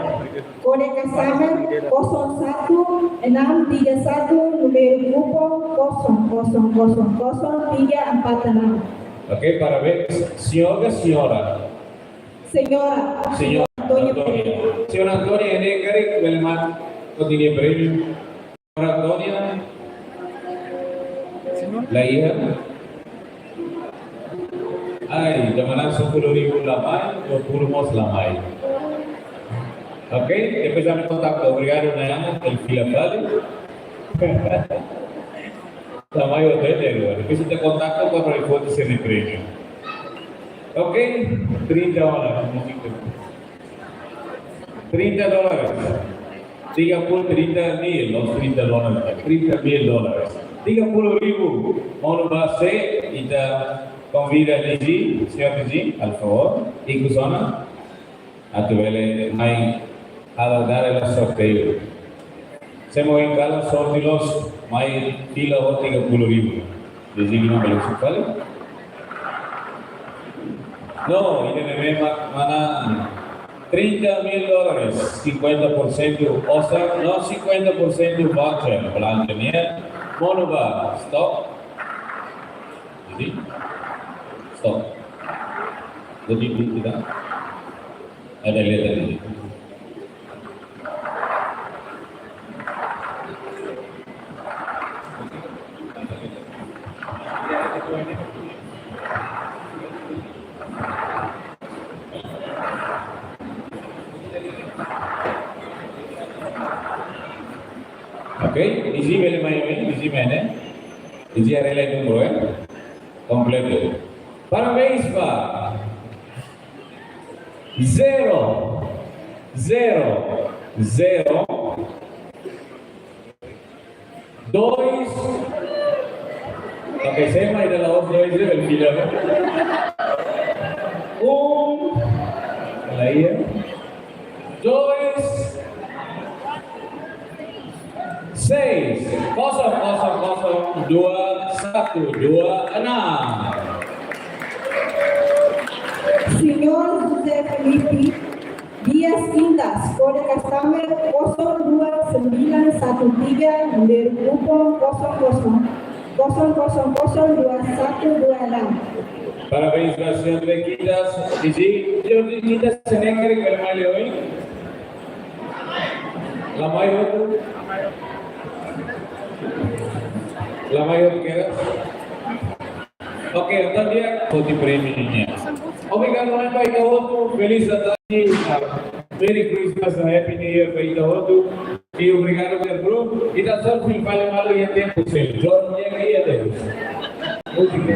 kode kasamen kosong satu enam tiga satu, númeru kupon kosong kosong kosong kosong tiga empat enam. Oke, parabéns. Señor ka señora? Señora. Señora Antonia Pereira. Señora Antonia, ne'e karik bele mai ho nia prémiu. Antonia. La iha. Ai, ita manán sepuluh ribu la mai, dua puluh mós la mai. Oke, depois ami kontaktu. Obrigadu, Nayana, pela fila fali. La mai hotu, depois ita kontaktu para foti sira-nia prémiu. Ok, trinta dólares, música. Trinta dólares. Tiga puluh, trinta mil, no trinta dólares, trinta mil dólares. Tiga puluh ribu. Monu ba sé, ita konvida Digi, señór Digi, al favor. Ikus ona. Atu bele mai halo dare la sorteiu. Sé mak oin kalan sorte loos, mai fila ho tiga puluh ribu. Digi, no bele sukali. No, ida-ne'e mak mana trinta mil dólares, cinquenta por cento osan, no cinquenta por cento voucher, belanja nian, monu ba, stop. Jadi, stop. Jadi, di kita ada lihat tadi. Ok, Digi bele mai, mai, Digi mai, né? Digi haree lai númeru, eh? Kompletu. Parabéns ba zero, zero, zero, dois. Ok, sé mak ida la'ós dois, eh, bele fila, né? Um, olha aí. Dois, seis, kosong, kosong, kosong, dua, satu, dua, enam. Señór José Felipe Dias Quintas, kode customer kosong dua sembilan satu tiga, númeru kupon kosong kosong kosong kosong kosong dua satu dua enam. Parabéns ba señór Quintas. Digi, señór Quintas, señór Quintas, bele mai liu oin? La mai hotu? La mai hotu kedas? Ok, entaun di'ak, foti prémiu nian. Obrigadu ba ita hotu, feliz Natal, Merry Christmas and Happy New Year ba ita hotu. I obrigadu, bro. Ita só fil fale malu iha tempu, sin. Jorge, e adeus. Música.